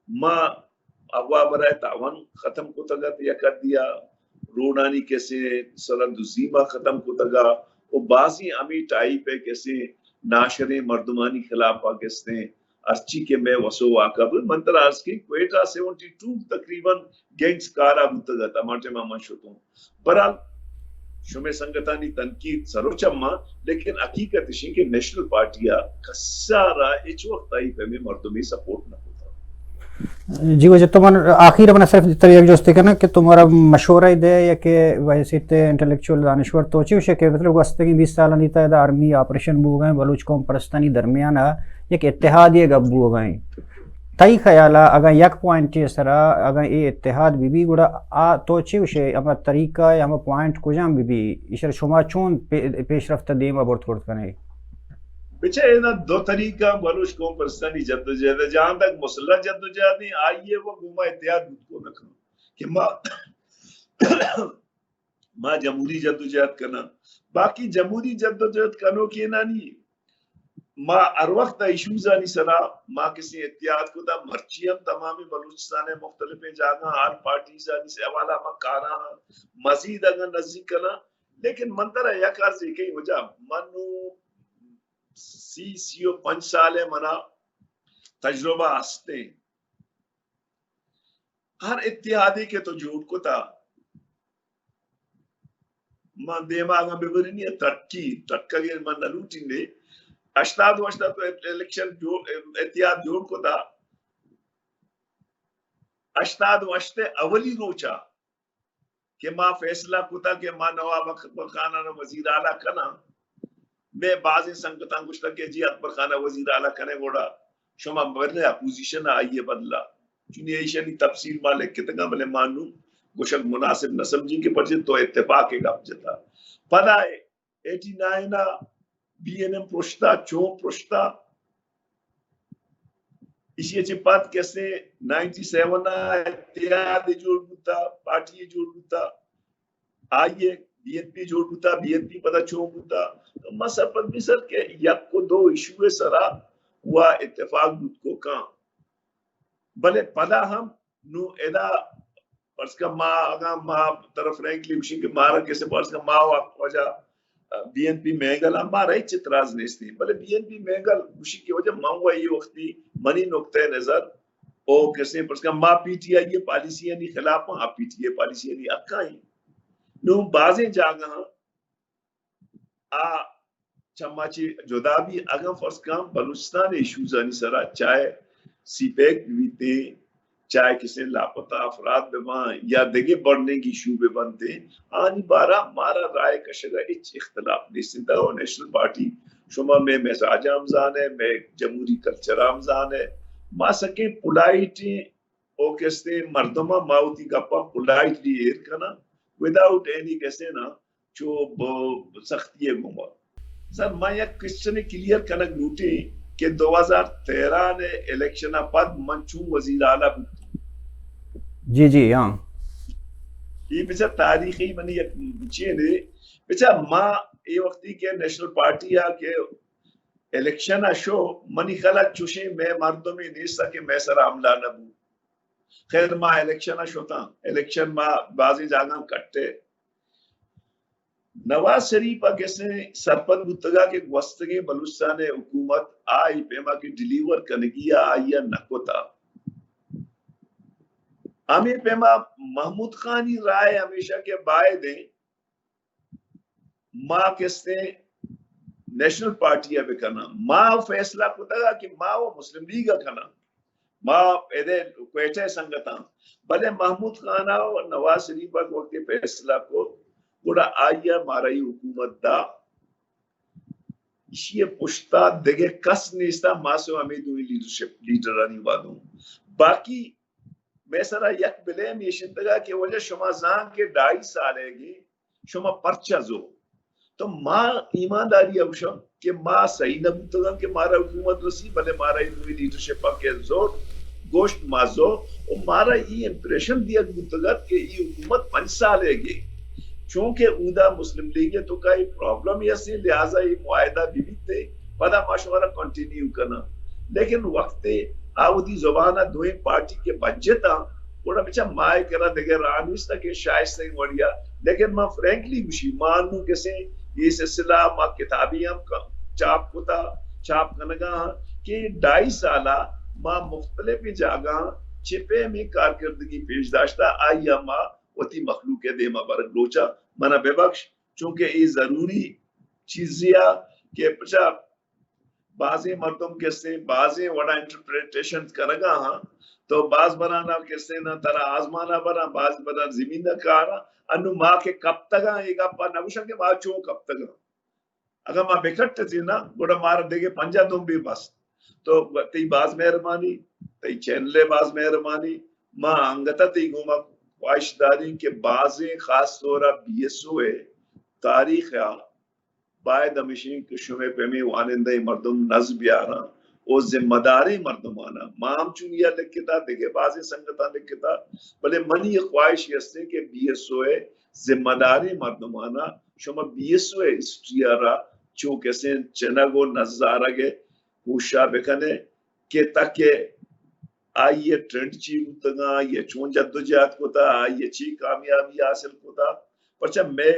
ما اغوا برائے تعاون ختم کتگ ات، یک حدی ءَ روڈانی کسے سرا دزی ما ختم کتگ ءَ، و بازیں ہمے ٹائپ ءِ کسے ناشریں مردمانی خلاف ءَ کسے ہرچی کہ مئے وس و واک ءَ بوت، من ترا عرض کن کوئٹہ سیونٹی ٹو تقریباً گینگز کارا بوتگ ات، ہما ٹائم ءَ من شتوں۔ بہرحال، شمئے سنگتانی تنقید سر و چماں، لیکن حقیقت اش انت کہ نیشنل پارٹی ءَ کسا را ہچ وقت آئی پیمیں مردمے سپورٹ نہ کتگ۔ جی واجہ، تو من آخر ءَ من صرف ترا یک جستے کناں کہ تمہارا مشورہ دے یا کہ بحیثیت انٹلیکچوئل دانشور تو چی گوشے کہ مطلب گوستگیں بیست سالانی تہ ادا آرمی آپریشن بوگا ایں، بلوچ قوم پرستانی درمیان ءَ یک اتحادی گپ بوگا ایں۔ تئی خیال ءَ اگاں یک پوائنٹے سرا اگاں اے اتحاد بہ بی، گڑا آ تو چے گوشے، ہما طریقہ یا ہما پوائنٹ کجام بہ بی، ایشرا شما چون پے-، پیش رفت ءَ دیم ءَ برت کرت کنے؟ بچہ، ادا دو طریقہ بلوچ قوم پرستانی جدوجہد ءَ، جہاں تک مسلح جدوجہد ایں، آئی ءَ و گوما اتحاد بوت کو نہ کن کہ ما ما جمہوری جدوجہد کناں۔ باقی جمہوری جدوجہد کنوکینانی ما ہر وقت ایشوزانی سرا ما کسے اتحاد کتا، مرچی ہم تمام بلوچستان ءِ مختلفیں جاگہاں آل پارٹیزانی سے حوالہ ما کاراں مزید اگاں نزیک کناں، لیکن من ترا یک عرضے کئی وجہ من نوں سی، سی و پنچ سال ءَ منا تجربہ ہستیں۔ ہر اتحادے کہ تو جوڑ کتا، من دیما اگاں ببرینی ترکی، ترکگے من نہ لوٹینے۔ ہشتاد و ہشت ءَ تو الیکشن جوڑ، اتحاد جوڑ کتا۔ ہشتاد و ہشت ءِ اولی روچا کہ ما فیصلہ کتا کہ ما نواب اکبر خان ءَ وزیر اعلیٰ کناں، مئے بازیں سنگتاں گوشتگ کہ جی اکبر خان ءَ وزیر اعلیٰ کنیں گڑا شما برے اپوزیشن ءَ آئی ءِ بدل ءَ۔ چونی ایشانی تفصیل ما لکھتگاں، بلے ما نوں گوشگ مناسب نہ سمجھیں کہ پرچے تو اتفاق ءِ گپ جتا۔ پدا ایٹی نائن ءَ بی این ایم پرشتا، چون پرشتا، ایشی ءَ چہ پد کسے نائنٹی سیون ءَ اتحاد جوڑ بوتا، پارٹی جوڑ بوتا، آئی ءَ بی این پی جوڑ بوتا، بی این پی پدا چون بوتا۔ تو ما سرپد بی سر کہ یک و دو ایشو ءِ سرا وا اتفاق بوت کو کاں۔ بلے پدا ہم نوں ادا پرس کن ما اگاں ما ترا فرینکلی گوشیں کہ مارا کسے پرس کن ما وا-، واجہ بی این پی مینگل ہم مارا ہچ اعتراض نیستیں، بلے بی این پی مینگل گوشی کہ واجہ من و اے وقتی منی نقطۂ نظر او کسے پرس کن ما پی ٹی آئی ءِ پالیسیانی خلاف ہاں، آ پی ٹی آئی ءِ پالیسیانی حق ءَ ایں۔ نوں بازیں جاگہاں آ چہ ما چہ جدا بی، اگاں فرض کن بلوچستان ایشوزانی سرا چاہے سی پیک بیتیں، چاہے کسے لاپتہ افراد بباں یا دگہ برننگ ایشو ببنتیں، آنی بارا مارا رائے کشگ ءَ ہچ اختلاف نیست۔ دو نیشنل پارٹی، شما مئے مزاج ہم زانے، مئے جمہوری کلچر ہم زانے، ما سکیں پولائٹیں او کسے مردماں ما وتی گپاں پولائٹلی ایر کناں، وداؤٹ اینی کسے نا چو ب-، سختی ءِ گوما۔ سر، من یک کوسچن کلیئر کنگ لوٹیں کہ دو ہزار تیرہ ءِ الیکشن ءَ پد من چون وزیر اعلیٰ بوت؟ جی، جی، ہاں۔ اے بچار تاریخی منی یک چیز ہے۔ بچار ما اے وقتی کہ نیشنل پارٹی ءَ کہ الیکشن ءَ شو، منی خیال ءَ چوشیں مئے مردمے نیست کہ مئے سر حملہ نہ بو۔ خیر، ما الیکشن ءَ شتاں، الیکشن ما بازیں جاگہاں کٹے۔ نواز شریف ءَ کسے سرپد بوتگا کہ گوستگیں بلوچستان ءِ حکومت آ اے پیما کہ ڈیلیور کنگی ءَ آئی ءَ نہ کتا۔ ہمے پیما محمود خانی رائے ہمیشہ کہ بائدیں ما کسے نیشنل پارٹی ءَ بکناں۔ ما فیصلہ کتگا کہ ما و مسلم لیگ ءَ کناں۔ ما ادے کوئٹہ ءِ سنگتاں۔ بلے محمود خان ءَ و نواز شریف ءَ وقتی فیصلہ کو، گڑا آئی ءَ مارا اے حکومت دا۔ ایشی ءِ پشتا دگہ کس نیستا، ما سو ہمے دوئیں لیڈرشپ، لیڈرانی وادوں۔ باقی مئے سرا یک بلیم ایش انتگا کہ واجہ شما زان کہ ڈھائی سال ءَ گے شما پرچا زو؟ تو ما ایمانداری ءَ گوشاں کہ ما سہی نہ بوتگاں کہ مارا حکومت رسی، بلے مارا اے دوئیں لیڈرشپ ءَ کہ زور گوشت ما زو، و مارا اے امپریشن دیگ بوتگ ات کہ اے حکومت پنچ سال ءَ گے، چونکہ اودا مسلم لیگ ءِ توکا اے پرابلم ہستیں، لہذا اے معاہدہ بہ بیت، پدا ما شمارا کنٹینیو کناں۔ لیکن وقتے آ وتی زبان ءَ دوئیں پارٹی کہ بجتاں، گڑا بچا مائے کرا دگہ راہ نیست کہ شائستگیں وڑیا۔ لیکن ما فرینکلی گوشی، ما انوں کسیں اے سلسلہ ما کتابی ہم ک-، چاپ کتا، چاپ کنگا ہاں کہ ڈھائی سالا ما مختلف جاگہاں چہ پیمیں کارکردگی پیش داشتا، آئی ءَ ما وتی مخلوق ءِ دیما برگ لوچا۔ منا ببخش، چونکہ اے ضروری چیزے آ کہ پچا بازیں مردم کسیں بازیں وڑا انٹرپریٹیشن کنگا ہاں، تو باز برانا کسیں نا ترا آزمانا براں، باز براں زمین ءَ کاراں۔ انوں ما کہ کپتگاں، اے گپا نہ گوشاں کہ ما چون کپتگاں۔ اگاں ما بکٹتیں نا، گڑا مارا دگہ پنجاہ دمبے بست۔ تو تئی باز مہربانی، تئی چینل ءِ باز مہربانی۔ ما انگت ءَ تئی گوما خواہش داریں کہ بازیں خاص طور ءَ بی ایس او ءِ تاریخ ءَ باید ہمیشیں کہ شمئے پیمیں وانندہیں مردم نز بیاراں و ذمہ داریں مردماناں، ما ہم چونیا لکھتا، دگہ بازیں سنگتاں لکھتا، بلے منی یک خواہشے ہستیں کہ بی ایس او ءِ ذمہ داریں مردماناں شما بی ایس او ءِ ہسٹری ءَ را چو کسیں چنگ و نزارگ ءِ کوشش ءَ بکنے کہ تاکہ آئی ءِ ٹرینڈ چی بوتگاں، آئی ءَ چون جدوجہد کتا، آئی ءَ چی کامیابی حاصل کتا، پرچا مئے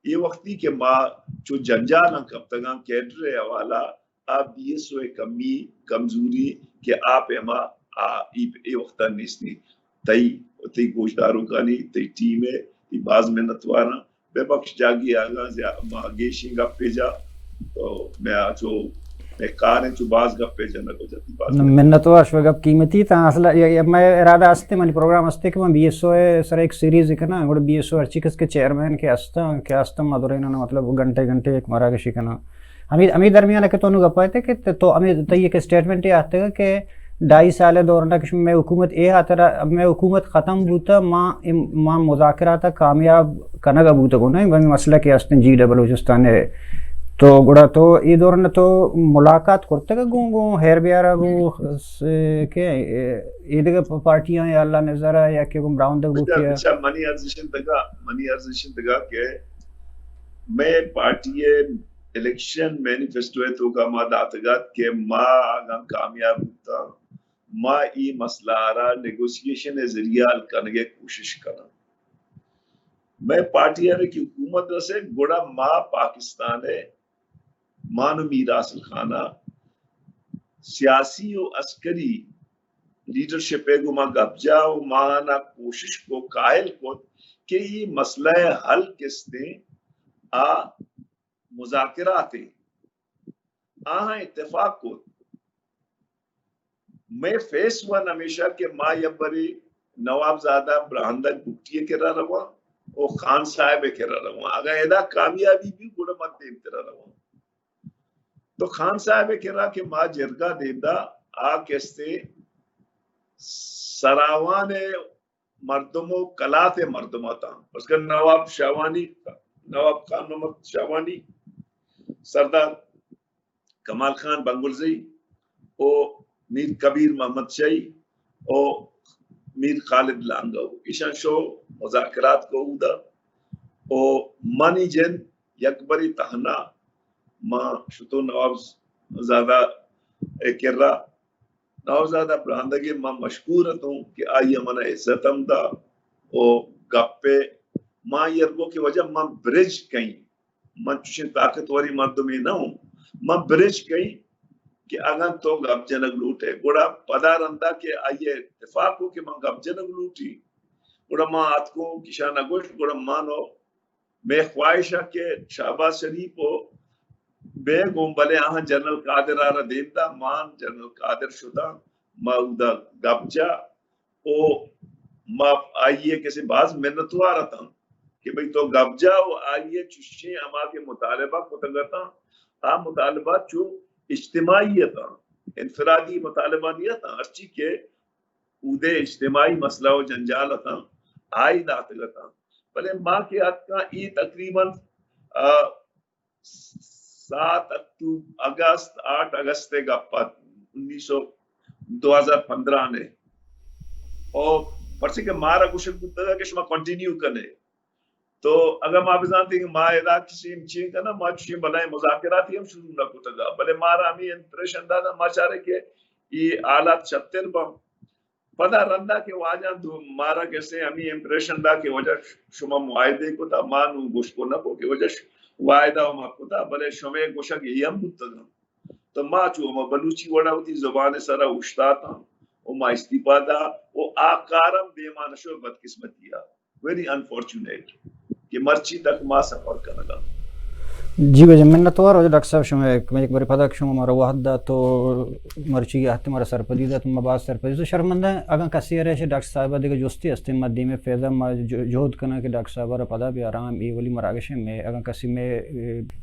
اے وقتی کہ ما چو جنجالاں کپتگاں کیڈر ءِ حوالہ، آ بی ایس او ءِ کمی، کمزوری کہ آ پیما آ ای، اے وقتا نیستی۔ تئی، تئی گوشداروکانی، تئی ٹیم ءِ، تئی باز منتواراں۔ بہ بخش جاگی آگاں زیا-، ما گیشیں گپے جا، تو مئے آ چو، مئے کاریں چو باز گپے جنگ و جتی باز نہ، گپ۔ منتوار شو گپ قیمتی تا اصل ءَ، مئے ارادہ ہستے، منی پروگرام ہستے کہ من بی ایس او ءِ سر ایک سیریز کناں، گڑا بی ایس او ہرچی کس کہ چیئرمین کہ ہستاں، کہ ہستاں ما دریناں، مطلب گھنٹے گھنٹے یک مراگشی کناں۔ ہمے، ہمے درمیان کہ تو نوں گپ ءَ ات کہ تو ہمے تئی یک اسٹیٹمنٹ ءَ آتگ کہ ڈھائی سال ءِ دوران کہ شما مئے حکومت اے ہاترا، مئے حکومت ختم بوتا، ما ام-، ما مذاکرات ءَ کامیاب کنگ ءَ بوتگوں، نہ؟ ہمے مسئلہ کہ استیں جی ڈبل بلوچستان ءِ۔ تو گڑا تو اے دوران تو ملاقات کرتگ گوں، گوں ہیر بیار ءَ گوں س-، کہ اے دگہ پارٹیاں یا اللہ نظر ءَ یا کہ گوں براہندگ بوتی ءَ؟ اچھا، منی عرض اش انت دگہ، منی عرض اش انت دگہ کہ مئے پارٹی ءِ الیکشن مینیفیسٹو ءِ توکا ما داتگ ات کہ ما اگاں کامیاب بوتاں، ما اے مسئلہ ءَ را نیگوسیشن ءِ ذریعہ حل کنگ ءِ کوشش کناں۔ مئے پارٹی ءَ را کہ حکومت رسیت، گڑا ما پاکستان ءِ مان و میراث خانہ سیاسی و عسکری لیڈرشپ ءَ گوں ما گپ جا و ما آناں کوشش کو، قائل کت کہ اے مسئلہ ءِ حل کستیں آ مذاکرات انت۔ آہاں اتفاق کت۔ مئے فیس ون ہمیشہ کہ ما یک برے نواب زادہ براہندگ بگٹی ءِ کرا رواں و خان صاحب ءِ کرا رواں۔ اگاں ادا کامیابی بی، گڑا ما دیمترا رواں۔ تو خان صاحب ءِ کرا کہ ما جرگہ دیم دا، آ کستے سراوان ءِ مردم و کلات ءِ مردم اتاں۔ بس کہ نواب شاہوانی، نواب خان محمد شاہوانی، سردار کمال خان بنگلزئی و میر کبیر محمد شاہی و میر خالد لانگو، ایشاں شو مذاکرات کو اودا و منی جند یک بری تہنا ما شتو نواب زادہ ءِ کرا۔ نواب زادہ براہندگ ءِ ما مشکور اتوں کہ آئی ءَ منا عزت ہم دا و گپ ءَ ما ایر گو کہ واجہ من برج کئیں، من چوشیں طاقتوریں مردمے نہ اوں، من برج کئیں کہ اگاں تو گپ جنگ لوٹ ئے، گڑا پدا رندا کہ آئی ءَ اتفاق کو کہ من گپ جنگ لوٹی، گڑا ما آتکوں کشان ءَ گوشت، گڑا من و مئے خواہش ءَ کہ شہباز شریف و بیگ اوں، بلے آہاں جنرل قادر ءَ را دیم دا، مان جنرل قادر شتاں، ما اودا گپ جا و ما آئی ءِ کسے باز منتوار اتاں کہ بھئی تو گپ جا و آئی ءَ چشیں ہما کہ مطالبہ کتگ اتاں، آ مطالبہ چو اجتماعی اتاں، انفرادی مطالبہ نہ اتاں، ہرچی کہ اودے اجتماعی مسئلہ و جنجال اتاں، آئی داتگ اتاں۔ بلے ما کہ اتکاں، اے تقریباً، آ، سات اکتوبر، اگست، آٹھ اگست ءِ گپ ات، انیس سو، دو ہزار پندرہ نے۔ او پرچے کہ مارا گوشگ بوتگ کہ شما کنٹینیو کنے۔ تو اگاں ما بزانتیں کہ ما ادا کسی ہم چین کناں، ما چشیں بلائیں مذاکراتی ہم شروع نہ کتگ ات، بلے مارا ہمے امپریشن داتا، ما چارے کہ اے حالات شتر بنت۔ پدا رندا کہ واجہ دو مارا کسے ہمے امپریشن دا کہ واجہ شما معاہدے کتا، ما نوں گوشت کو نہ کو کہ واجہ ش-، معاہدہ ما کتا، بلے شمے گوشگ اے ہم بوتگ انت۔ تو ما چو ہما بلوچی وڑا وتی زبان ءِ سرا اوشتاتاں و ما استعفی دا و آ کار ہم دیما نشو، بدقسمتی ءَ۔ ویری انفارچونیٹ کہ مرچی تک ما سفر کنگا۔ جی واجہ منتوار واجہ ڈاکٹر صاحب، شما یک، یک بری پدا کہ شما مارا وہد دات و مرچی اہت مارا سرپدی دات، ما باز سرپدی تو شرمندہ۔ اگاں کسی ارے ڈاکٹر صاحب دگہ جستی ہستیں، ما دیمے فیضا ما ج-، جہد کناں کہ ڈاکٹر صاحب را پدا بیاراں، اے ولی مراگش میں اگاں کسی میں،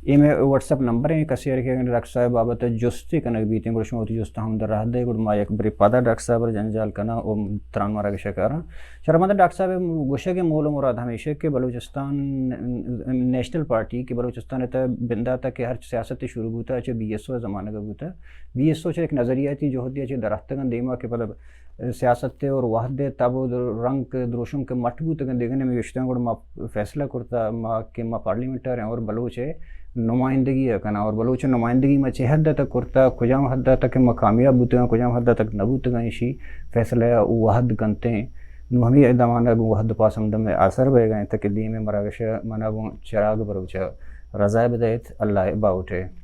اے میں واٹس ایپ نمبر ہیں، کسی ارے کہ ڈاکٹر صاحب بابت جستی کنگ بیتیں، گڑا شما وتی جست ہم در رہ دے، گڑا ما یک بری پدا ڈاکٹر صاحب را جنجال کناں و تران مراگش کاراں۔ شرمندہ ڈاکٹر صاحب، گوشگ ءِ مول و مراد ہمیش کہ بلوچستان نیشنل پارٹی کہ بلوچستان ءِ تہ بندات ءَ کہ ہرچ سیاست شروع بوتا، چہ بی ایس او زمانگ بوتا۔ بی ایس او چہ یک نظریاتی جہدی چہ دراتکگاں دیما کہ پدا سیاست ءِ اور وہد ءِ تب و رنگ دروشم کہ مٹ بوتگاں، دگہ نمیشتگاں، گڑا ما فیصلہ کرتا ما کہ ما پارلیمنٹ ءَ رہیں اور بلوچ ءِ نمائندگی ءَ کناں اور بلوچ ءِ نمائندگی ما چہ حد تک کرتا، کجام حد تک ما کامیاب بوتگاں، کجام حد تک نہ بوتگاں، ایشی فیصلہ ءَ وہد کنتیں۔ نوں ہمے دمان ءَ گوں وہد پاس ہمدم ءَ آسر بئیگ ءَ انت کہ دیم ءِ مراگش ءَ منا گوں چراگ بلوچ ءَ رضا بدئیت۔ اللہ ءِ باہوٹ ءَ۔